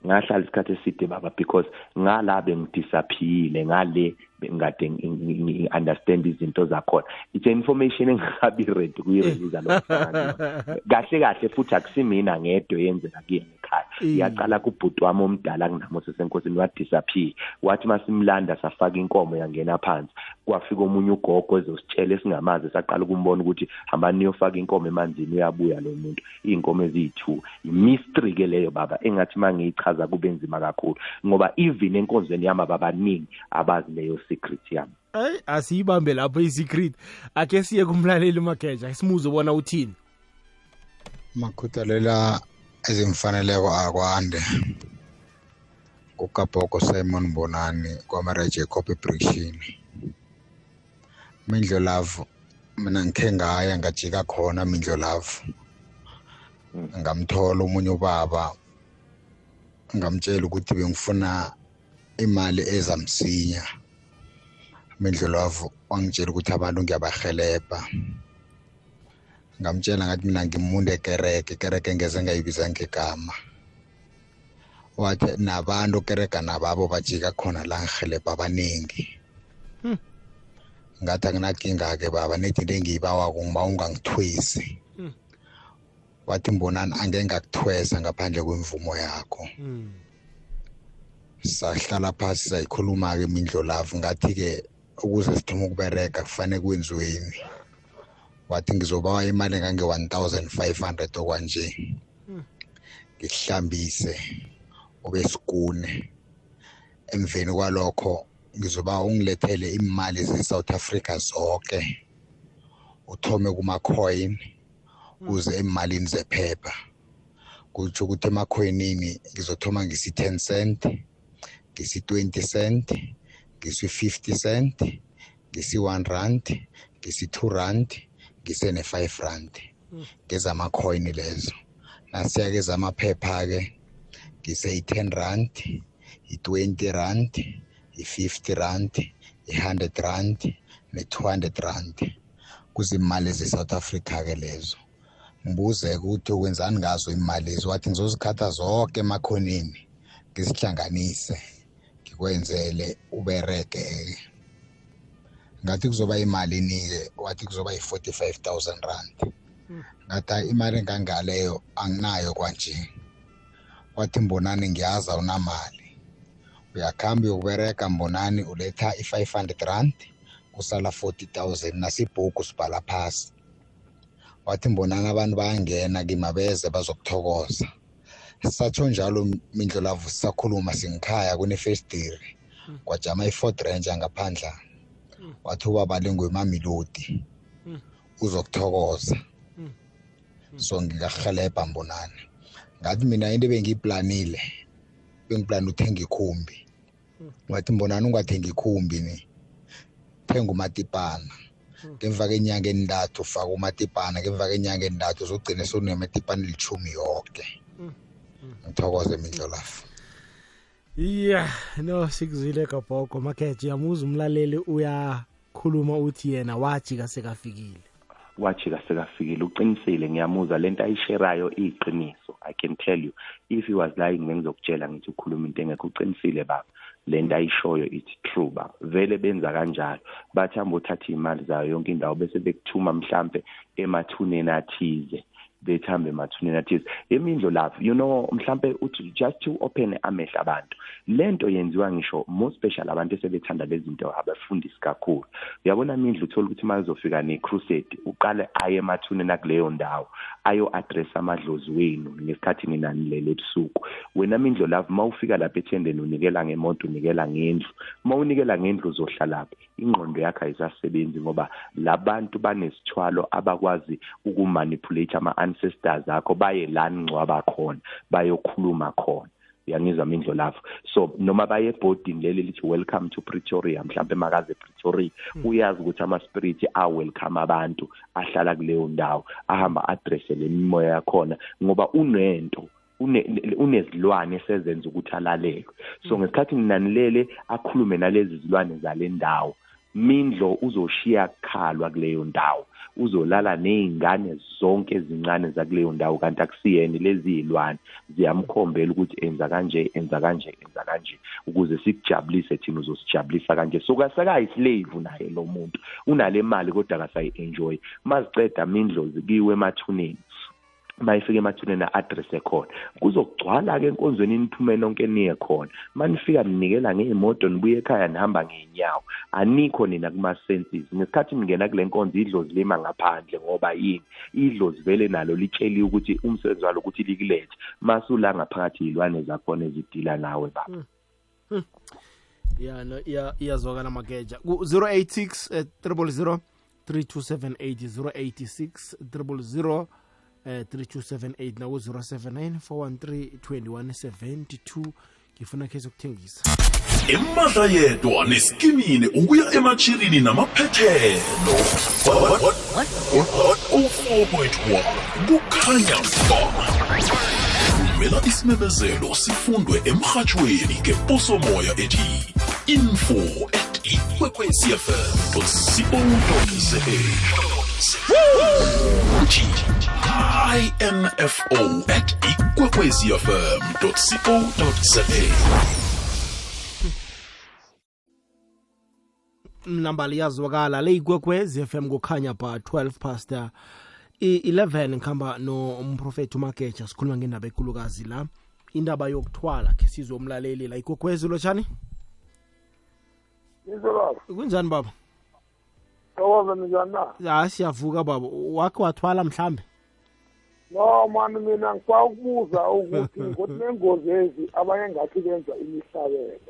Ngahlala isikhathi eside baba, because ngala bengidisappearile, ngale ngade ngi-understand izinto zakhona. It's information engabi ready kuyirelease lo kahle kahle, futhi akusimina ngedwa yenzeka kuyena ekhaya. Iyaqala kubhuti wami omdala kunami osesenkosini, wadisappear, wathi masimlanda safaka inkomo yangena phansi, kwafika omunye ugogo ezositshela esingamazi, saqala ukumbona ukuthi hambani niyofaka inkomo emanzini, uyabuya lo muntu, iy'nkomo eziyi-2. I-mystery ke leyo baba engathi mangiyichaza kube nzima kakhulu, ngoba even enkonzweni yami ababaningi abazi leyo secret yami. Ay asiyibambe lapho i-secret, ake siye kumlaleli Mageja simuze bona uthini. Makhuthalela ezimfaneleko akwande kuKaboko Simon Bonani kwaMara Jacob eBriction. Mindlo Love mina ngikhe ngaya ngajika khona Mindlo Love, ngamthola omunye ubaba, ngamtshela ukuthi bengifuna imali ezamsinya. Mindlo Love wangitshela ukuthi abantu ngiyabahelebha. Ngamtshela ngathi mina ngimuntu ekereke, kereke ngeze ngayibiza ngegama. Wathi nabantu kereka nababo bajika khona la ngihelebha abaningi. Ngathi anginakinga ke baba, nethi into engiyibawako ngiba ungangithwesi. Wathi mbonani angeke ngakuthwesa ngaphandle kwemvumo yakho. Sahlala phasi sayikhuluma ke Mindlo Love, ngathi ke ukuze sithome ukubereka kufanele kwenziweni. Wathi ngizobawa imali engange 1500 okwanje, ngihlambise ube sikune, emveni kwalokho ngizoba ungilethele imali ze-South Africa zonke, uthome kuma-coin uze emalini zephepha. Kutsho ukuthi emakhoyinini ngizothoma ngisi-10 cent, ngisi-20 cent, ngisi-50 cent, ngisi-1 rand, ngisi-2 rand, ngise ne-5 rand. Ngezamakhoyini lezo. Nasiya kezamaphepha-ke ngise i-10 rand, i-20 rand, i-50 rand, i-100 rand ne-200 rand. Kuzimali ze-South Africa-ke lezo. Ngibuze ukuthi wenzani ngazo imali lezi, wathi ngizozikhatha zonke emakhoneni ngizihlanganise ngikwenzele ubereke. Ngathi kuzoba imali nike, wathi kuzoba yi-45,000 rand. Ngathi imali engangaleyo anginayo kwanje. Wathi Mbonani ngiyazi awunamali, uyakhamba uyokubereka Mbonani, uletha i-500 rand, kusala 40,000, nasibhuku sibhala phasi. Wathi Mbonani abantu bayangena kimi beze bazokuthokoza. Satsho njalo Mindlo Love, sisakhuluma singikhaya kunefestiri, kwajama i-Ford Ranger ngaphandle. Wathi ubaba lengwemamelodi uzokuthokoza, so ngingahelebha Mbonani. Ngathi mina into bengiyiplanile, bengiplana uthenga ikhumbi. Wathi Mbonani ungathengi ikhumbi ni, thenga umatipana. Ngemva kenyanga endathu ufaka umatipana, ngemva kenyanga endathu uzogcina sewunematipana 10 yoke. Ngithokoze Mindlo Love. Yeah, no sikuzwile kabhoko Mageja. Yamuza umlaleli uyakhuluma uthi yena wajika sekafikile. Wajika sekafikile, uqinisile. Ngiyamuza lento ayisherayo iqiniso. I can tell you if he was lying bengizokutshela ngithi ukhuluma into engekho. Uqinisile baba, lento ayishoyo it's true baba. Vele benza kanjalo, bathi hamba uthatha imali zayo yonke indawo bese bekuthuma mhlambe emathuneni athize, bethambe emathuneni athize. Imindlo lapho, you know, mhlambe uthi just to open amehlo abantu. Lento yenziwa ngisho more special abantu esebethanda lezi zinto, abafundisi kakhulu. Uyabona Mindlo, uthola ukuthi mazofika ne-crusade uqale aye emathuneni akuleyo ndawo, ayo address amadlozi wenu ngesikhathi ninanilele ebusuku. Wena Mindlo Love mawufika lapha ethendeni unikela ngemoto, unikela ngendlu. Mawunikela ngendlu uzohlalaphi? Ingqondo yakho ayisasebenzi ngoba labantu banesithwalo abakwazi ukumanipulate ama-ancestors akho, baye la ningcwaba khona bayokhuluma khona. Uyangizwa Mindlo Love? So noma baye ebhodini leli lithi welcome to Pretoria, mhlambe makaze Pretoria, uyazi ukuthi ama-spirit a-welcome abantu ahlala kuleyo ndawo, ahamba addresse le mimoya yakhona ngoba unento unezilwane esezenza ukuthi alalelwe. So ngesikhathi nginanilele akhulume nalezi zilwane zale ndawo, Mindlo uzoshiya kukhalwa kuleyo ndawo, uzolala nezingane zonke ezincane zakuleyo ndawo, kanti akusiyena lezi zilwane ziyamkhombela ukuthi enza kanje, enza kanje, enza kanje ukuze sikujabulise thina, uzosijabulisa kanje. So kasekayi-slave naye lo muntu, unale mali kodwa akasayi-enjoy. Maziceda Mindlo zikiwe emathuneni, mayifika emathuneni address ekhona, kuzogcwala ke enkonzweni niphume nonke niye khona. Manifika ninikela ngeimoto nibuye ekhaya nihamba ngeenyawo, anikho nina kuma senses. Ngesikhathi ningena kule nkonzo idlozi lima ngaphandle, ngoba yini? Idlozi vele nalo litsheliwe ukuthi umsebenzi walo ukuthi likulethe, masula ngaphakathi izilwane zakhona ezidila nawe baba. Yeah, no, iyazwakala Mageja. Ku 086 000 3278, 086 000 3278 naku 079 413 2172. Ngifuna khe sokuthengisa Emadla yedwa neskimini ukuya emachirini namaphethelo. 104.1 kukhanya ba. Thumela isimemezelo sifundwe emhathweni ngeposomoya ethi info@ikwekwecfm.co.za. info@ikwekwecfm.co.za. Nambali yazwakala le Ikwekwezi FM kukhanya ba 12 past 11. Ngikhamba nomprofeti uMageja, sikhuluma ngendaba ekhulukazi la, indaba yokuthwala. Ke sizwe umlaleli la Ikwekwezi. Lotshani. Yebo baba. Kunjani baba? Thokoza, ninjani na? Ya, siyavuka baba. Wakhe wathwala mhlambe? No mani, mina ngifuna ukubuza ukuthi ngokuthi nengozi ezi abanye ngathi benza imihlabelo.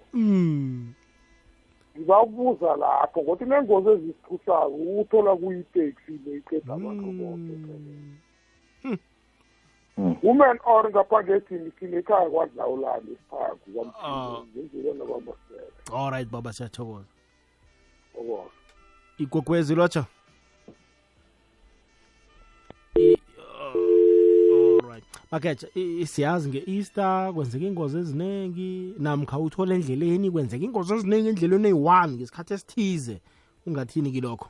Ngiba ukubuza lapho ngokuthi nengozi ezisithusako uthola kuyiteksi le iqeda abantu bonke. Women or ngapha ngethini sinekhaya kwadlawulani isiphaku kwamthini nobambasele. All right baba, siyathokoza. Igogwezi lotsha. All right. Makeja, siyazi nge-Easter kwenzeka ingozi eziningi, namkha uthole endleleni kwenzeka ingozi eziningi endleleni eyi-1 ngesikhathi esithize. Ungathini kilokho?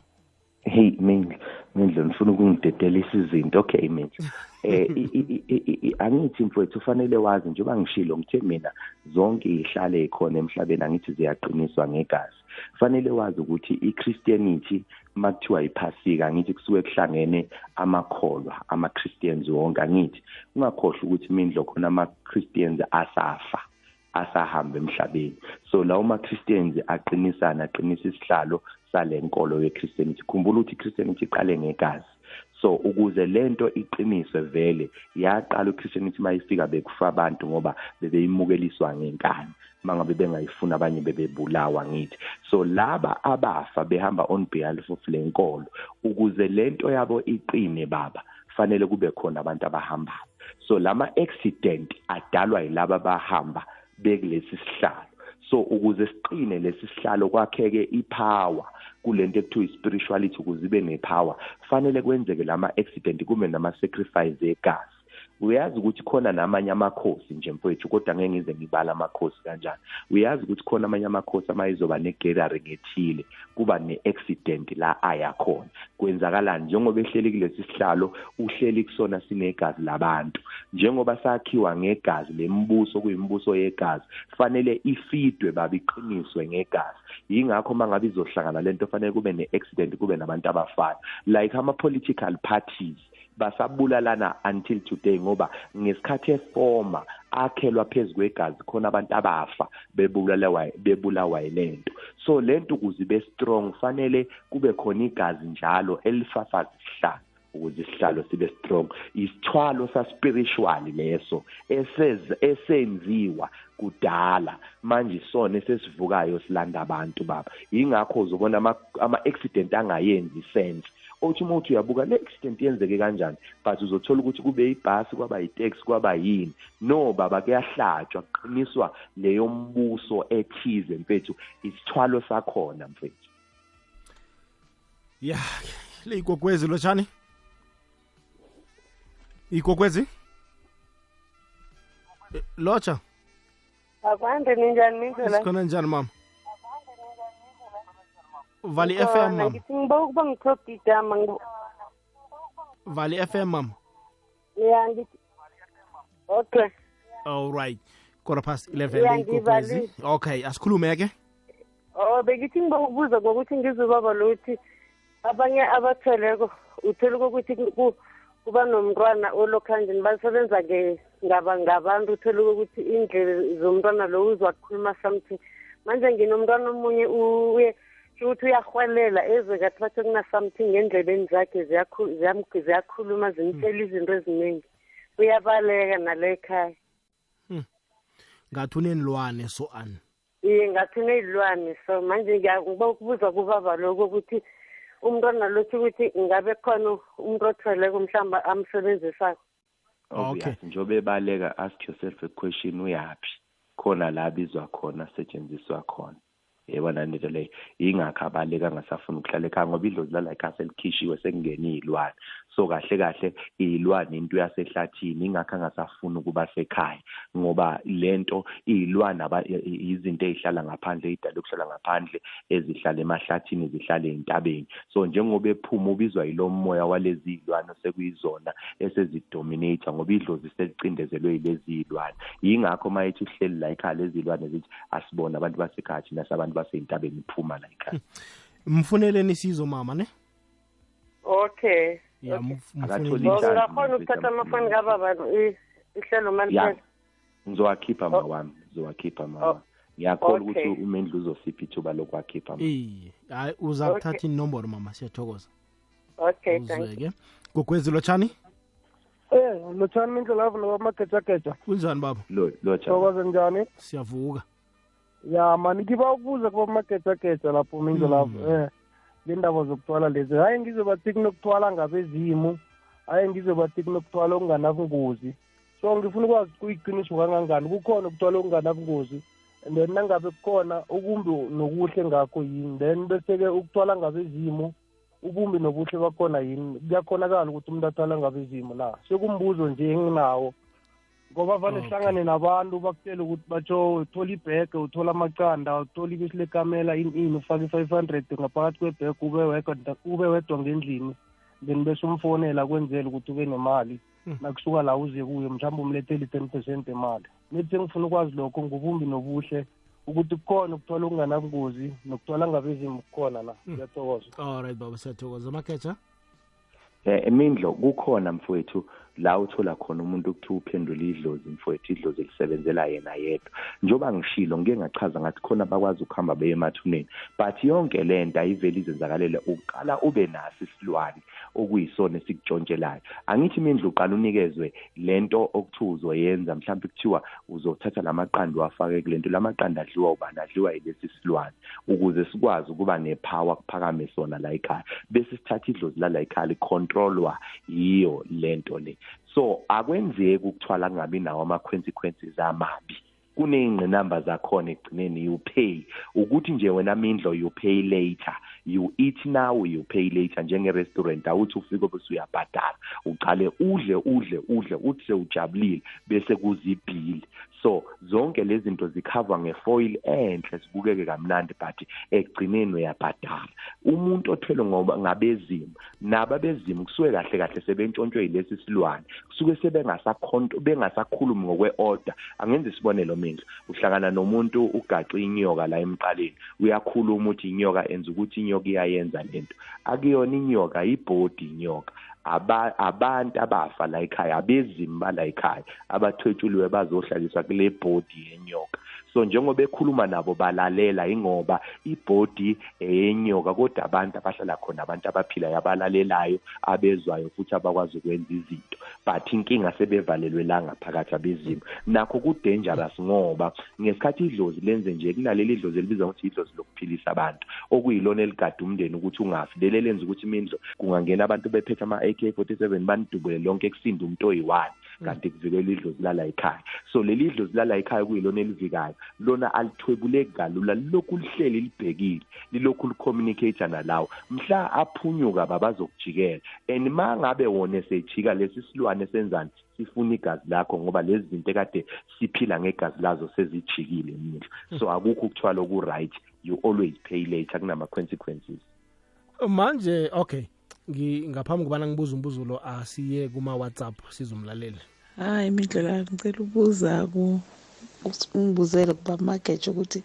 Hey Mindlo, ngifuna ukungidedelisa izinto. Okay Mindlo, angithi mfowethu ufanele wazi, njengoba ngishilo ngithe mina zonke ihlale ikhona emhlabeni, angithi ziyaqiniswa ngegazi. Fanele wazi ukuthi iChristianity makuthiwa iphasika, angithi kusuke kuhlangene amakholwa, ama-Christians wonke. Angithi ungakhohlwa ukuthi Mindlo khona ama-Christians asafa, asahamba emhlabeni. So lawo ma-Christians aqinisana, aqinisa isihlalo salenkolo ye-Christianity. Khumbula ukuthi i-Christianity iqale ngegazi. So ukuze lento iqiniswe vele yaqala i-Christianity mayifika bekufa abantu ngoba bebeyimukeliswa ngenkani, mangabe bengayifuna abanye bebebulawa ngithi. So laba abafa behamba on behalf of lenkolo, ukuze lento yabo iqine baba, fanele kube khona abantu abahambayo. So lama accident adalwa yilaba abahamba bekulesi sihlalo. So ukuze siqine lesi sihlalo kwakheke ipower kulento ekuthiwa i-spirituality, ukuze ibe nepower fanele kwenzeke lama accident, kube nama sacrifice egazi. Uyazi ukuthi khona namanye amakhosi nje mfowethu, kodwa ngeke ngize ngibala amakhosi kanjani. Uyazi ukuthi khona amanye amakhosi amayizoba ne-gathering ethile, kuba ne-accident la aya khona. Kwenzakalani? Njengoba ehleli kulesi sihlalo, uhleli kusona sinegazi labantu. Njengoba sakhiwa ngegazi lembuso, kuyimibuso yegazi, fanele ifidwe baba, iqiniswe ngegazi. Yingakho mangabe izohlangana lento fanele kube ne-accident, kube nabantu abafana. Like ama-political parties basabulalana until today, ngoba ngesikhathi efoma akhelwa phezu kwegazi, khona abantu abafa bebulawa yilento. So lento ukuze ibe strong fanele kube khona igazi njalo elifafaza isihlalo, ukuze isihlalo sibe strong. Isithwalo sa spiritual leso esenziwa kudala, manje sona esesivukayo silanda abantu baba. Yingakho uzobona ama accident angayenzi sense. Othi uma uthi uyabuka le accident yenzeke kanjani, but uzothola ukuthi kube ibhasi, kwaba itaxi, kwaba yini. No baba, kuyahlatshwa, kuqiniswa leyo mbuso ethize mfethu, isithwalo sakhona mfethu. Ya, le igogwezi lotshani. Igogwezi lotsha. Akwande, ninjani Mindlela? Sikhona, njani mama? Vali FM mama. Ngithi ngiba ukuba ngithopa igama. Vali FM mama. Ya, ngithi. Okay. All right. 11:15 igogwezi. Okay, asikhulume ke. Oh, bengithi ngiba ukubuza ngokuthi ngizobaba lothi abanye abatheleko uthola ukuthi kuba nomntwana olokhanjeni basebenza ke ngabantu, uthola ukuthi indlebe zomntwana lo uzwa kukhuluma something. Manje nginomntwana omunye uye ukuthi uyahwelela ezwe ngathi bathe kuna something ngendlebeni zakhe, ziyakhuluma zimtshela izinto eziningi, uyabaleka nale ekhaya. Ngathi unenilwane so an. Iye, ngathi uneyilwane. So manje ngiba ukubuza kubaba lokho ukuthi umntwana lothi ukuthi ngabe khona umuntu othweleko mhlawumbe amsebenzisako. Okay, njengoba ebaleka, ask yourself a question, uyaphi? Khona la bizwa khona, setshenziswa khona. Yebona lento leyo, ingakho abaleka angasafuni ukuhlala ekhaya, ngoba idlozi lala ekhaya selikhishiwe, sekungene iy'lwane. So kahle kahle iy'lwane into yasehlathini, ingakho angasafuni ukuba sekhaya, ngoba lento iy'lwane izinto ey'hlala ngaphandle, ey'dala ukuhlala ngaphandle, ezihlala emahlathini, zihlala ey'ntabeni. So njengoba ephuma ubizwa yilo moya walezi iy'lwane sekuyizona esezidominate, ngoba idlozi selicindezelwe yilezi iy'lwane. Yingakho uma ethi uhleli la ekhaya, lezi iy'lwane zithi asibone abantu basekhaya thina, sabantu basey'ntabeni, phuma la ekhaya. Mfuneleni isizo mama ne? Okay. Ya, ungakhona ukuthatha amafoni kababa ihlelo manje? Ngizowakhipha ma wami, ngizowakhipha mama. Ngiyakholwa ukuthi uMendlu uzosipha ithuba lokwakhipha mama. Eh, hayi uza kuthatha inomboro mama, siyathokoza. Okay, thank you. Gogwezi lotshani. Lotshani Mindlo lavo nobamagejageja. Kunjani baba? Lotshani. Thokoze, njani? Siyavuka. Ya mani, ngiba ukubuza kubamagejageja lapho Mindlo lavo. Le ndaba zokuthwala lezi, hayi ngizobathi kunokuthwala ngabezimu, Hayi, ngizwe bathi kunokuthwala okunganabungozi, so ngifuna ukwazi kuyiqiniso kangangani, kukhona ukuthwala okunganabungozi? And then nangabe kukhona, ukumbi nokuhle ngakho yini? Then bese-ke ukuthwala ngabezimu, ubumbi nobuhle bakhona yini? Kuyakhonakala ukuthi umuntu athwala ngabezimu na? Sekumbuzo nje enginawo, ngoba vane sihlangane nabantu bakutshela ukuthi batsho uthola ibhege, uthola amaqanda, uthola ibisi lekamela, ini ini, ufake i-500 ngaphakathi kwebhege, ube wedwa ngendlini, then bese umfonela kwenzela ukuthi ube nemali. Nakusuka la uze kuye, mhlawumbe umlethele i-10% emali. Nithi sengifuna ukwazi lokho ngobumbi nobuhle, ukuthi kukhona ukuthola okunganabungozi nokuthola ngabezimu kukhona na? Ngiyathokoza. Alright baba, siyathokoza. Mageja. Emindlo kukhona mfowethu, la uthola khona umuntu ukuthiwa uphendula idlozi mfowethu, idlozi lisebenzela yena yedwa. Njengoba ngishilo, ngike ngachaza ngathi khona bakwazi ukuhamba beye emathuneni, but yonke le nto ayivele izenzakalele. Uqala ube naso isilwane okuyisona esikutshontshelayo. Angithi imindlu, uqala unikezwe lento okuthiwa uzoyenza, mhlawumbe kuthiwa uzothatha lamaqanda uwafake kule nto. Lamaqanda adliwa ubani? Adliwa yilesi silwane, ukuze sikwazi ukuba nepower, kuphakame sona la ekhaya, bese sithatha idlozi lala ekhaya, licontrolwa yiyo lento le. So akwenzeki ukuthwala kungabi nawo ama-consequences amabi. Kuney'ngqinamba zakhona ekugcineni. You pay ukuthi nje wena mindlo, you pay later. You eat now, you pay later. Njenge-restaurant, awuthi ufike bese uyabhadala. Uqale udle, udle, udle, uthi sewujabulile, bese kuza ibhili. So zonke lezi zinto zikhavwa ngefoil enhle, zibukeke kamnandi, but ekugcineni uyabhadala. Umuntu othwele ngoba ngabezimu, nabo abezimu kusuke kahle kahle sebentshontshwe yilesi silwane, kusuke sebengasakhonto, bengasakhulumi ngokwe-order. Angenza isibonelo mindlu, uhlangana nomuntu ugaxe inyoka la emqaleni, uyakhuluma uthi inyoka enza ukuthi inyoka iyayenza lento. Akuyona inyoka, ibhodi inyoka. Abantu abafa la ekhaya, abezimu bala ekhaya abathwetshuliwe bazohlaliswa kule bhodi yenyoka. So njengoba ekhuluma nabo balalela, ingoba ibhodi eyenyoka, kodwa abantu abahlala khona, abantu abaphilayo, abalalelayo, abezwayo, futhi abakwazi ukwenza izinto, but inkinga sebevalelwe la ngaphakathi abezimu. Nakho ku-dangerous, ngoba ngesikhathi idlozi lenze nje, kunaleli dlozi elibizwa ngokuthi idlozi lokuphilisa abantu, okuyilona eligada umndeni ukuthi ungafi. Leli elenza ukuthi imindlo kungangena abantu bephethe ama-AK 47 banidubule lonke, kusinde umuntu oyi-one, kanti kuvikela idlozi lala ekhaya. So leli dlozi lala ekhaya kuyilona elivikayo, lona alithwebuleki kalula, lilokhu lihleli libhekile, lilokhu licommunicate nalawo. Mhla aphunyuka babazokujikela, and ma ngabe wona esejika, lesi silwane senzani? Sifuna igazi lakho, ngoba lezi zinto ekade siphila ngegazi lazo sezijikile mindlu. So akukho ukuthwala oku-right. You always pay later, kunama-consequences. Manje okay, ngaphambi kobana ngibuze umbuzo lo, asiye kuma-WhatsApp sizumlaleli. Hayi Mindlela, ngicela ubuza ku ungibuzele kuba Mageja ukuthi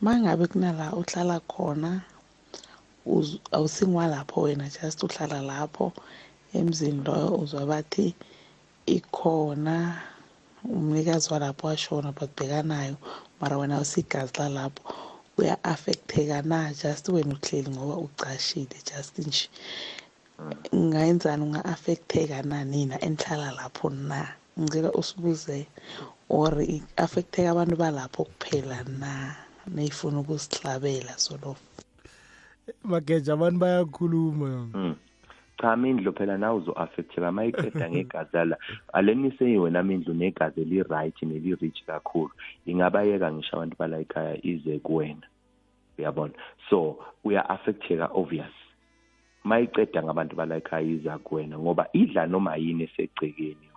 mangabe kunala uhlala khona, awusingwalapho wena, just uhlala lapho emzini loyo, uzwa bathi ikhona umnikazi walapho washona but bekanayo, mara wena awusigazi lalapho, uya-affecteka na? Just wena uhleli ngoba ucashile, just nje ungayenzani? Unga-affecteka na nina enihlala lapho na? Ngicela usibuze, or i-affecteka abantu balapho kuphela na, neyifuna ukusihlabela solo? Mageja, abantu bayakhuluma. Cha mindlu, phela nawe uzo-affecteka uma iqeda ngegazi lala. Aleni wena mindlu negazi eli-right neli-rich kakhulu, ingabayeka ngisho abantu bala ekhaya ize kuwena, uyabona? So uya-affecteka, obvious, uma iceda ngabantu bala ekhaya iza kuwena, ngoba idla noma yini esegcekeni.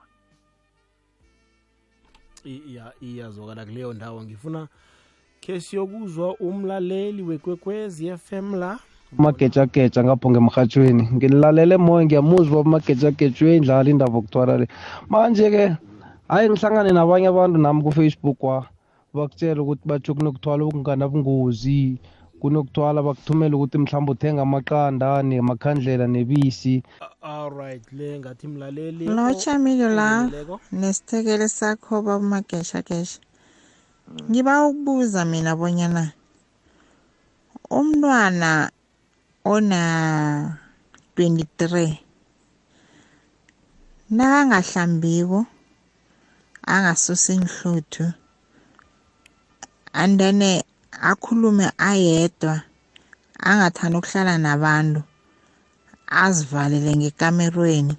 Iya, iyazwakala kuleyo ndawo. Ngifuna khe siyokuzwa umlaleli weKwekwezi FM la. Magejageja ngapho ngemrhatshweni, nginilalele moya, ngiyamuzwa umagejageja, uyayidlala indaba yokuthwala le. Manje-ke hayi, ngihlangane nabanye abantu nami ku-Facebook kwa, bakutshela ukuthi batsho kunokuthwala okunganabungozi, kunokuthwala bakuthumela ukuthi mhlawumbe uthenga amaqanda nemakhandlela nebisi. Alright, le ngathi mlaleli Lotsha Milo la. Oveleleko. Nesithekele sakho babumageshagesha, ngiba ukubuza mina bonyana umntwana ona 23 nakangahlambiko, angasusi inhluthu, and then akhulume ayedwa, angathanda ukuhlala nabantu, azivalele ngekamerweni.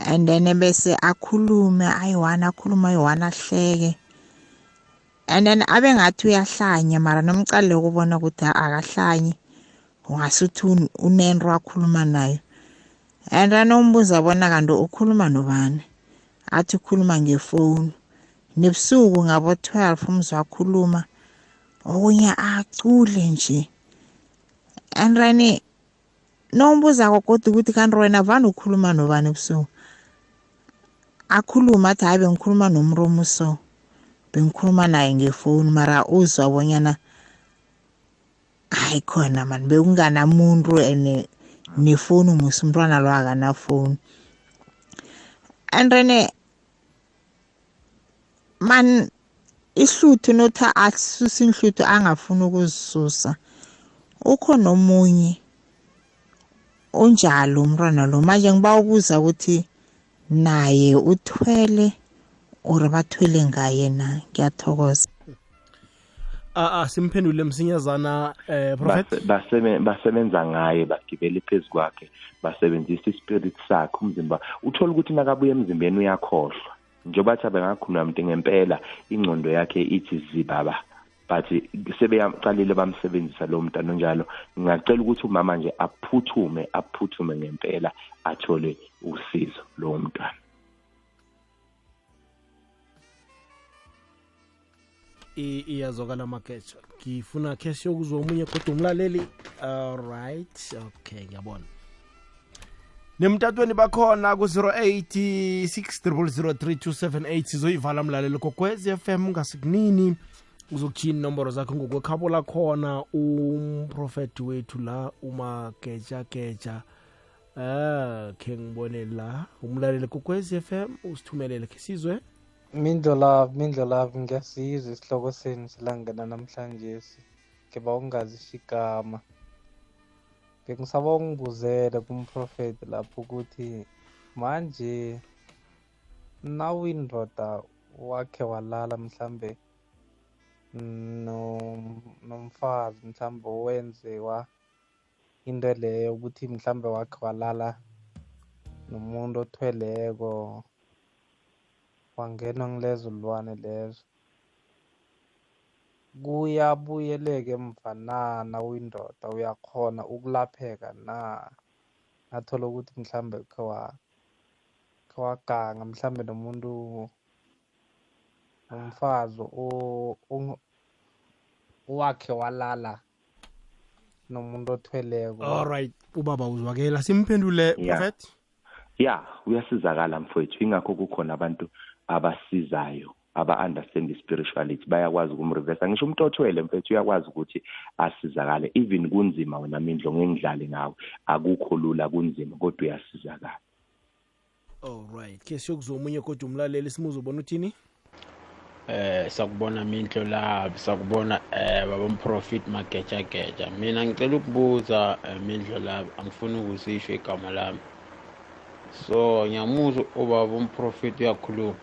And then bese akhulume ayi-one, akhulume ayi-one, ahleke. And then abe ngathi uyahlanya, mara nomcale ukubona ukuthi akahlanyi, ungasuthi unento akhuluma nayo. And then umbuza bona kanti ukhuluma nobani, athi ukhuluma ngefoni. Nebusuku ngabo 12 umzwa akhuluma, okunye acule nje. And then nombuza kodwa ukuthi kanti wena vane ukhuluma nobani ebusuku, akhuluma athi hayi bengikhuluma nomromo so, bengikhuluma naye ngefoni, mara uzwa bonyana hayi khona mani bekunganamuntu and nefoni musi umntwana lo akanafoni. And then man ihluthu notha asusa inhluthu angafuni ukuzisusa. Ukhona omunye onjalo umntwana lo. Manje ngiba ukubuza ukuthi naye uthwele or bathwele ngaye na? Ngiyathokoza. Simphendule msinyazana prophet. Basebenza ngaye, bagibele phezu kwakhe, basebenzisa ispirit sakhe, umzimba. Uthola ukuthi nakabuya emzimbeni uyakhohlwa. Njengoba athi bengakhuluma umuntu ngempela, ingqondo yakhe ithi zibaba, but sebeyaqalile bamsebenzisa lo mntana onjalo. Ngingacela ukuthi umama nje aphuthume ngempela athole usizo lo mntwana. Iyazwakala Mageja. Ngifuna khe siyokuzwa omunye kodwa umlaleli. All right, okay, ngiyabona. Nemtatweni bakhona ku-086 0003278. Sizoyivala mlaleli Kokwezi FM ngasikunini, uzokutshiya inomboro zakho ngokwekhabo lakhona umprofethi wethu la uMagejageja. Khe ngibone la umlaleli Kokwezi FM usithumelele khe sizwe. Mindlo Love, Mindlo Love, ngiyasizwa isihloko senu silangena namhlanje. Ngiba ungazisho igama. Bengisaba ungibuzele kumprofeti lapho ukuthi manje nawuyindoda wakhe walala mhlambe nomfazi, mhlambe wenziwa into leyo ukuthi mhlambe wakhe walala nomuntu othweleko, wangenwa ngilezo lwane lezo, kuyabuyeleka emva na? Nawuyindoda uyakhona ukulapheka na? Nathola ukuthi mhlambe khe waganga mhlambe nomuntu nomfazi owakhe walala nomuntu othweleko. All right, ubaba uzwakela, simphendule prophet. Ya, uyasizakala mfowethu. Ingakho kukhona abantu abasizayo aba-understand spirituality, bayakwazi ukumreversa. Ngisho umuntu othwele mfethu uyakwazi ukuthi asizakale. Even kunzima wena Mindlo, ngengidlale ngawe, akukho lula, kunzima, kodwa uyasizakala. All right, ke siyokuzwa omunye kodwa umlaleli, simuze ubona uthini. Sakubona Mindlo Love, sakubona baba Prophet Magejageja. Mina ngicela ukubuza Mindlo Love, angifuni ukusisho igama lami. So ngiyamuzwa ubaba umprofeti uyakhuluma.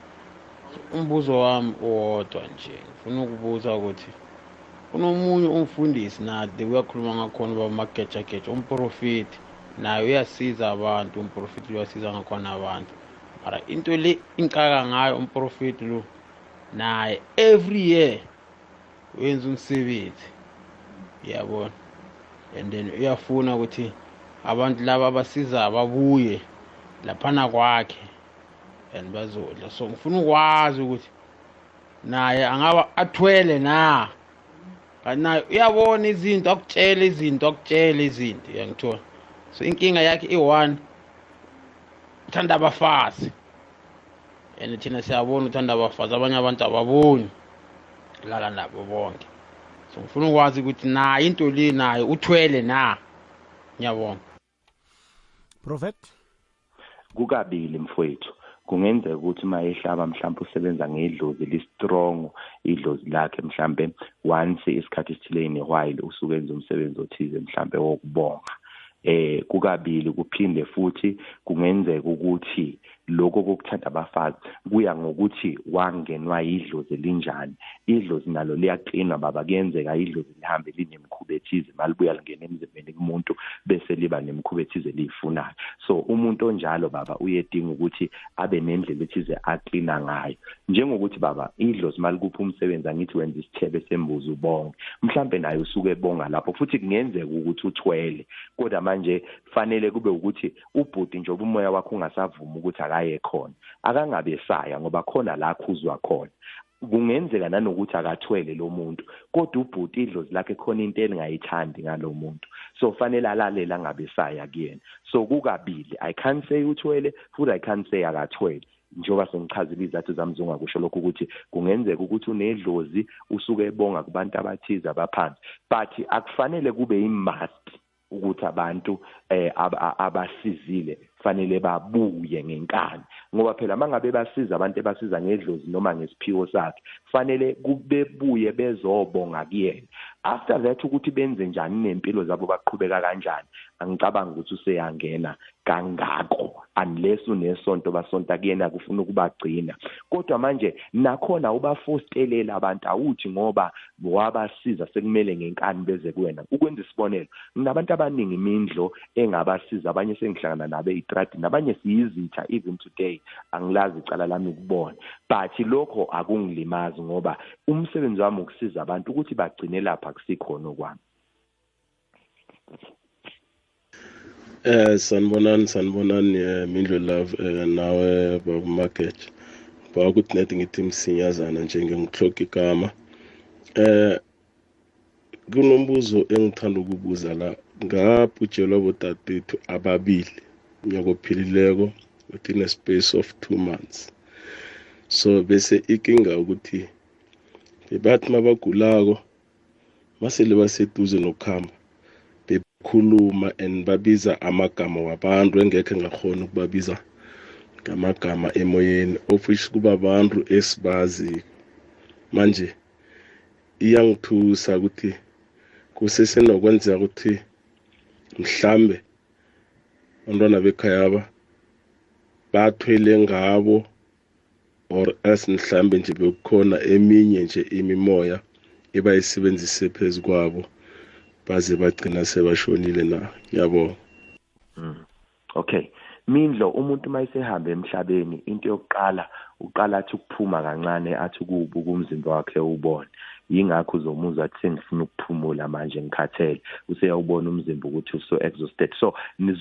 Umbuzo wami uwodwa nje, ngifuna ukubuza ukuthi kunomunye umfundisi nade uyakhuluma ngakhona ubaba Magejageja, umprofeti naye uyasiza abantu, umprofeti uyasiza ngakhona abantu. Mara into le ingicaka ngayo umprofeti lo, naye every year wenza umsebenzi, uyabona, and then uyafuna ukuthi abantu laba abasiza babuye laphana kwakhe and bazodla. So ngifuna ukwazi ukuthi naye angaba athwele na, kanti naye uyabona izinto, akutshela izinto, akutshela izinto, uyangithola. So inkinga yakhe i-one, uthanda abafazi, and thina siyabona uthanda abafazi, abanye abantu ababoni, lala nabo bonke. So ngifuna ukwazi ukuthi naye into le naye uthwele na. Ngiyabonga Prophet. Kukabili mfowethu, kungenzeka ukuthi uma ehlaba mhlawumbe usebenza ngedlozi li-strong, idlozi lakhe mhlambe once isikhathi esithile in a while usuke enza umsebenzi othize mhlambe wokubonga. Kukabili, kuphinde futhi kungenzeka ukuthi Lokho kokuthanda abafazi kuya ngokuthi wangenwa idlozi linjani. Idlozi nalo liyaqinwa baba, kuyenzeka idlozi lihambe linemikhuba ethize, malibuya lingena emzimbeni kumuntu bese liba nemikhuba ethize liyifunayo. So umuntu onjalo baba uyedinga ukuthi abe nendlela ethize aqina ngayo. Njengokuthi baba idlozi malikupha umsebenzi, angithi wenza isithebe sembuzi ubonge, mhlambe naye usuke ebonga lapho, futhi kungenzeka ukuthi uthwele, kodwa manje fanele kube ukuthi ubhuti nje umoya wakho ungasavuma ukuthi akaye khona, akangabe saya ngoba khona la khuzwa khona. Kungenzeka nanokuthi akathwele lo muntu, kodwa ubhuti idlozi lakhe khona into elingayithandi ngalo muntu, so fanele alalele angabe saya kuyena. So kukabili, I can't say uthwele futhi I can't say akathwele, njengoba sengichazile izathu zami zongakusho lokho ukuthi kungenzeka ukuthi unedlozi usuke ebonga kubantu abathize abaphansi, but akufanele kube i-must ukuthi abantu abasizile fanele babuye ngenkani, ngoba phela mangabe basiza abantu ebasiza ngedlozi noma ngesiphiwo sakhe, fanele kubebuye bezobonga kuyena. After that ukuthi benze njani nempilo zabo, baqhubeka kanjani, angicabanga ukuthi useyangena kangako unless unesonto basonta kuyena kufuna ukubagcina. Kodwa manje nakhona ubafostelela abantu, awuthi ngoba wabasiza sekumele ngenkani beze kuwena. Ukwenza isibonelo, nginabantu abaningi imindlo engabasiza, abanye sengihlangana nabo etradini, abanye siyizitha even today, angilazi icala lami ukubona, but lokho akungilimazi ngoba umsebenzi wami ukusiza abantu ukuthi bagcine lapha, kusikhona okwami. Sanibonani Mindlo Love, nawe baba Mageja. Bakuthi net ngithi msinyazana nje ngingihloka igama. Kunombuzo engithanda ukubuza la, ngabhujelwa bodadewethu ababili unyaka ophilileko within a space of 2 months. So bese ikinga ukuthi bebathi mabagulako masele baseduze nokuhamba bekhuluma and babiza amagama wabantu engekhe ngakhona ukubabiza ngamagama emoyeni, of which kuba abantu esibazi. Manje iyangithusa ukuthi kusesenokwenzeka ukuthi mhlambe abantwana bekhaya bathwele ngabo, or else mhlambe nje bekukhona eminye nje imimoya ebayisebenzise phezu kwabo baze bagcina sebashonile na. Ngiyabonga. Okay, Mindlo, umuntu mayisehambe emhlabeni into yokuqala uqala athi ukuphuma kancane, athi ukubuka umzimba wakhe ubone. Yingakho uzomuzwa athi sengifuna ukuphumula manje ngikhathele, useyawubona umzimba ukuthi uso exhausted. So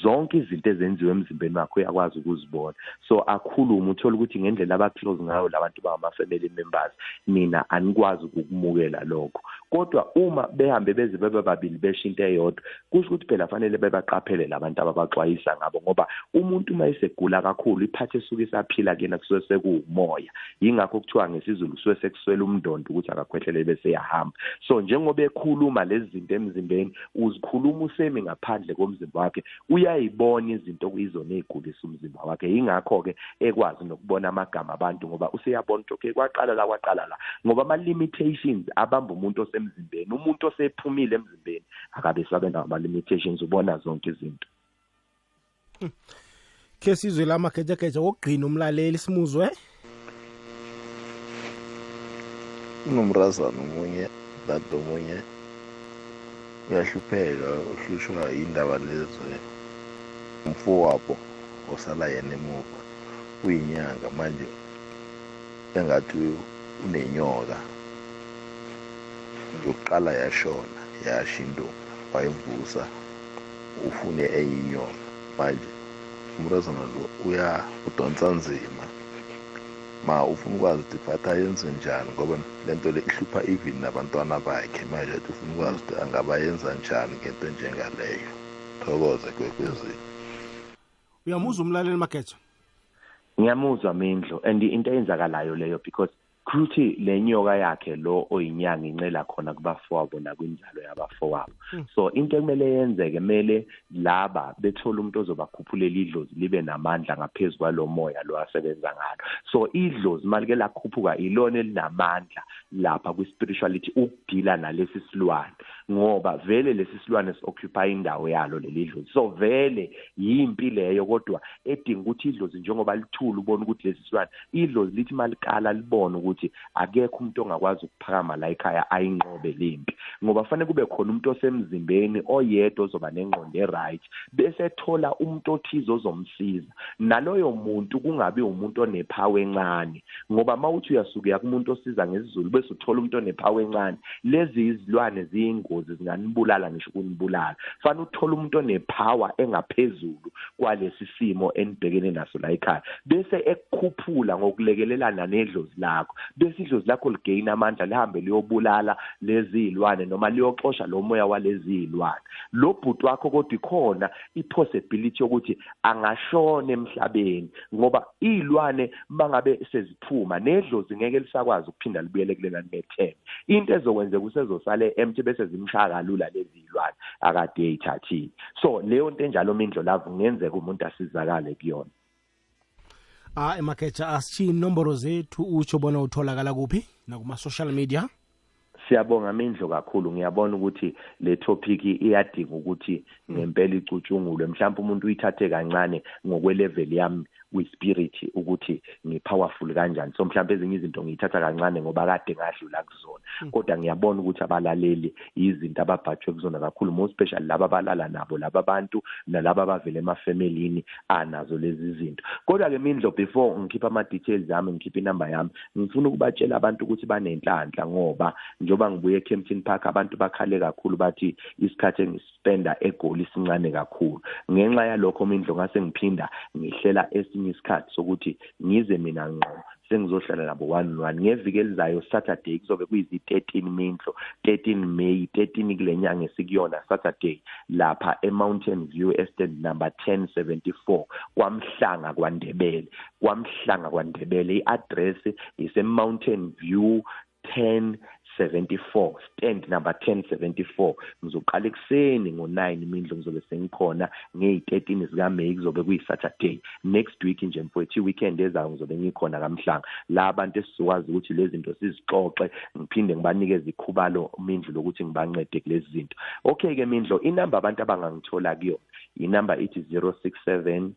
zonke izinto ezenziwe emzimbeni wakhe uyakwazi ukuzibona. So akhuluma, uthola ukuthi ngendlela aba-close ngayo labantu bangama-family members, nina anikwazi ukukumukela lokho. Kodwa uma behambe beze bebe babili besho into eyodwa, kusho ukuthi phela fanele bebaqaphele labantu ababaxwayisa ngabo, ngoba umuntu uma esegula kakhulu iphathe esuke isaphila kuyena kusuke sekuwumoya. Yingakho kuthiwa ngesiZulu kusuke sekuswela umndondo ukuthi akakhwehlele bese yahamba. So njengoba ekhuluma lezi zinto emzimbeni, uzikhuluma usemi ngaphandle komzimba wakhe, uyayibona izinto okuyizona ey'gulisa umzimba wakhe. Yingakho-ke ekwazi nokubona amagama abantu, ngoba useyabona ukuthi okay kwaqala la kwaqala la, ngoba ama-limitations abamba umuntu osemzimbeni, umuntu osephumile emzimbeni akabe sabe nawo ama-limitations, ubona zonke izinto. Ke sizwe la magejageja wokugcina umlaleli simuzwe. Unomrazana omunye, dade omunye uyahlupheka, uhlushwa indaba lezo. Umfowabo osala yena emuva uyinyanga manje, engathi unenyoka. Yokuqala yashona, yasho into wayivusa, ufune enye inyoka. Manje umrazana lo uya udonsa nzima, ma ufuna ukwazi ukuthi phatha yenze njani, ngoba lento le ihlupha even nabantwana bakhe. Manje athi ufuna ukwazi ukuthi angabayenza njani ngento njengaleyo. Thokoze kwekwezini. Uyamuzwa umlaleli Mageja? Ngiyamuzwa Mindlo, and into eyenzakalayo leyo, because Kuthi le nyoka yakhe lo oyinyanga incela khona kubafowabo nakwinzalo yabafowabo. So into ekumele yenzeke, kumele laba bethole umuntu ozobakhuphulela idlozi libe namandla ngaphezu kwalo moya lo asebenza ngalo. So idlozi malike lakhuphuka ilona elinamandla lapha kwi-spirituality ukudila nalesi silwane, ngoba vele lesi silwane si-occupy indawo yalo leli dlozi. So vele yimpi leyo, kodwa edinga ukuthi idlozi njengoba lithula ubone ukuthi lesi silwane, idlozi lithi malikala libone ukuthi akekho umuntu ongakwazi ukuphakama la ekhaya ayinqobe lempi, ngoba fanele kube khona umuntu osemzimbeni oyedwa ozoba nengqondo e-right, bese ethola umuntu othize ozomsiza. Naloyo muntu kungabi umuntu onephawu encane, ngoba mawuthi uyasuka uya kumuntu osiza ngesiZulu bese uthola umuntu onephawu encane, lezi izilwane ziyingozi, zinganibulala ngisho ukunibulala. Fanele uthole umuntu onepower engaphezulu kwalesi simo enibhekene naso la ekhaya, bese ekukhuphula ngokulekelelana nedlozi lakho, bese idlozi lakho ligain amandla, lihambe liyobulala lezi zilwane noma liyoxosha lo moya walezi zilwane. Lo bhuti wakho kodwa ikhona i-possibility yokuthi angashona emhlabeni, ngoba izilwane mangabe seziphuma nedlozi ngeke lisakwazi ukuphinda libuyele kulena limethembe. Into ezokwenzeka usezosale empty bese zimshaya kalula lezi zilwane akade eyithathile. So leyo nto enjalo Mindlo Love kungenzeka umuntu asizakale kuyona. Emageja, asithiyi inomboro zethu, utsho bona utholakala kuphi nakuma-social media. Siyabonga Mindlo kakhulu. Ngiyabona ukuthi le topic iyadinga ukuthi ngempela icutshungulwe, mhlawumbe umuntu uyithathe kancane ngokwelevel yami kwi-spirit ukuthi ngi-powerful kanjani. So mhlawumbe ezinye izinto ngiyithatha kancane ngoba kade ngadlula kuzona, kodwa ngiyabona ukuthi abalaleli izinto ababhajwe kuzona kakhulu, more especially laba abalala nabo laba bantu nalaba abavela emafemelini anazo lezi zinto. Kodwa-ke Mindlo, before ngikhipha ama-details ami, ngikhipha inamba yami, ngifuna ukubatshela abantu ukuthi banenhlanhla, ngoba njengoba ngibuye eKempton Park abantu bakhale kakhulu bathi isikhathi engispenda eGoli sincane kakhulu. Ngenxa yalokho Mindlo ngase ngiphinda ngihlela esinye isikhathi sokuthi ngize mina ngqo sengizohlala nabo 1-on-1 ngeviki elizayo Saturday. Kuzobe kuyizi-13 Mindlo, 13 May, 13 kule nyanga esikuyona, Saturday, lapha e-Mountain View Estate number 1074 kwaMhlanga kwaNdebele. KwaMhlanga kwaNdebele, i-address ise-Mountain View 1074, stand number 1074. Ngizoqala ekuseni ngo-9 Mindlo, ngizobe sengikhona ngeyi-13 zikaMeyi, kuzobe kuyi-Saturday next week nje mfowethu, i-weekend ezayo ngizobe ngikhona kaMhlanga, la abantu esizokwazi ukuthi lezi zinto sizixoxe, ngiphinde ngibanikeze ikhubalo Mindlo lokuthi ngibancede kulezi zinto. Okay-ke Mindlo, inamba abantu abangangithola kuyona inamba ithi 067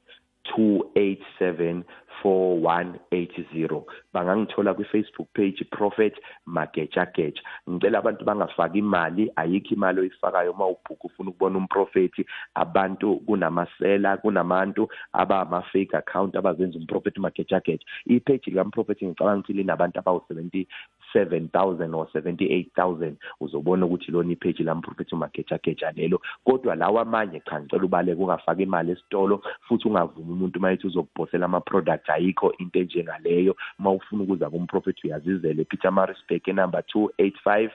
287 4180. Bangangithola kwi-Facebook page Prophet Magejageja. Ngicela abantu bangafaki imali, ayikho imali oyifakayo uma ubhuka ufuna ukubona umprofethi. Abantu kunamasela, kunabantu abama-fake account abazenza umprofethi Magejageja. I-page likamprofethi ngicabanga ukuthi linabantu abawu-77,000 or 78,000. Uzobona ukuthi lona i-page lamprofethi Magejageja lelo. Kodwa lawa amanye cha, ngicela ubaleke, ungafaki imali esitolo, futhi ungavumi umuntu uma ethi uzokuphosela ama-product, ayikho into enjengaleyo. Uma ufuna ukuza kumprofethi uyazizela ePietermaritzburg, number 285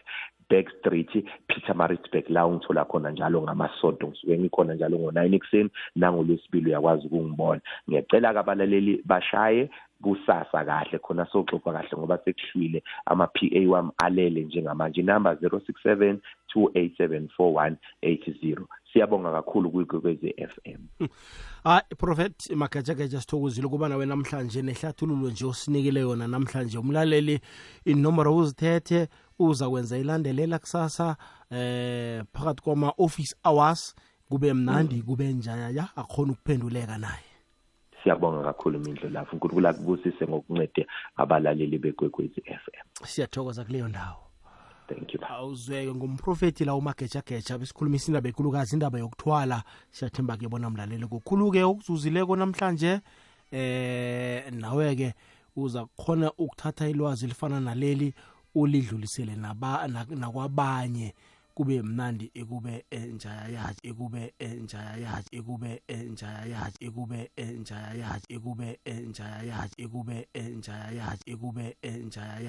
Back Street, Pietermaritzburg, la ungithola khona njalo ngamasonto. Ngisuke ngikhona njalo ngo-9 ekuseni nangolwesibili, uyakwazi ukungibona. Ngiyacela-ke abalaleli bashaye kusasa kahle khona soxoxa kahle, ngoba sekuhlwile, ama-PA wami alele njengamanje. Inamba 067 287 4180. Siyabonga kakhulu kwiKwekwezi FM. Hayi Prophet Magejageja, sithokozile ukuba nawe namhlanje nehlathululo nje osinikele yona namhlanje. Umlaleli inomboro uzithethe, uza kwenza ilandelela kusasa phakathi kwama office hours, kube mnandi, kube njayaya, akhona ukuphenduleka naye. Siyabonga kakhulu Mindlo lapho, uNkulunkulu akubusise ngokuncede abalaleli beKwekwezi FM. Siyathokoza kuleyo ndawo. Thank you. Awuzweke ngumprofethi la uMagejageja, besikhulumisa indaba ekhulukazi, indaba yokuthwala. Siyathemba ke bona mlaleli kukhulu-ke okuzuzileko namhlanje, nawe-ke uza khona ukuthatha ilwazi elifana naleli ulidlulisele nakwabanye, kube mnandi, ekube enjayaya, ekube enjayaya, ekube enjayaya, ekube enjayaya, ekube enjayaya, ekube enjayaya, ekube enjayaya.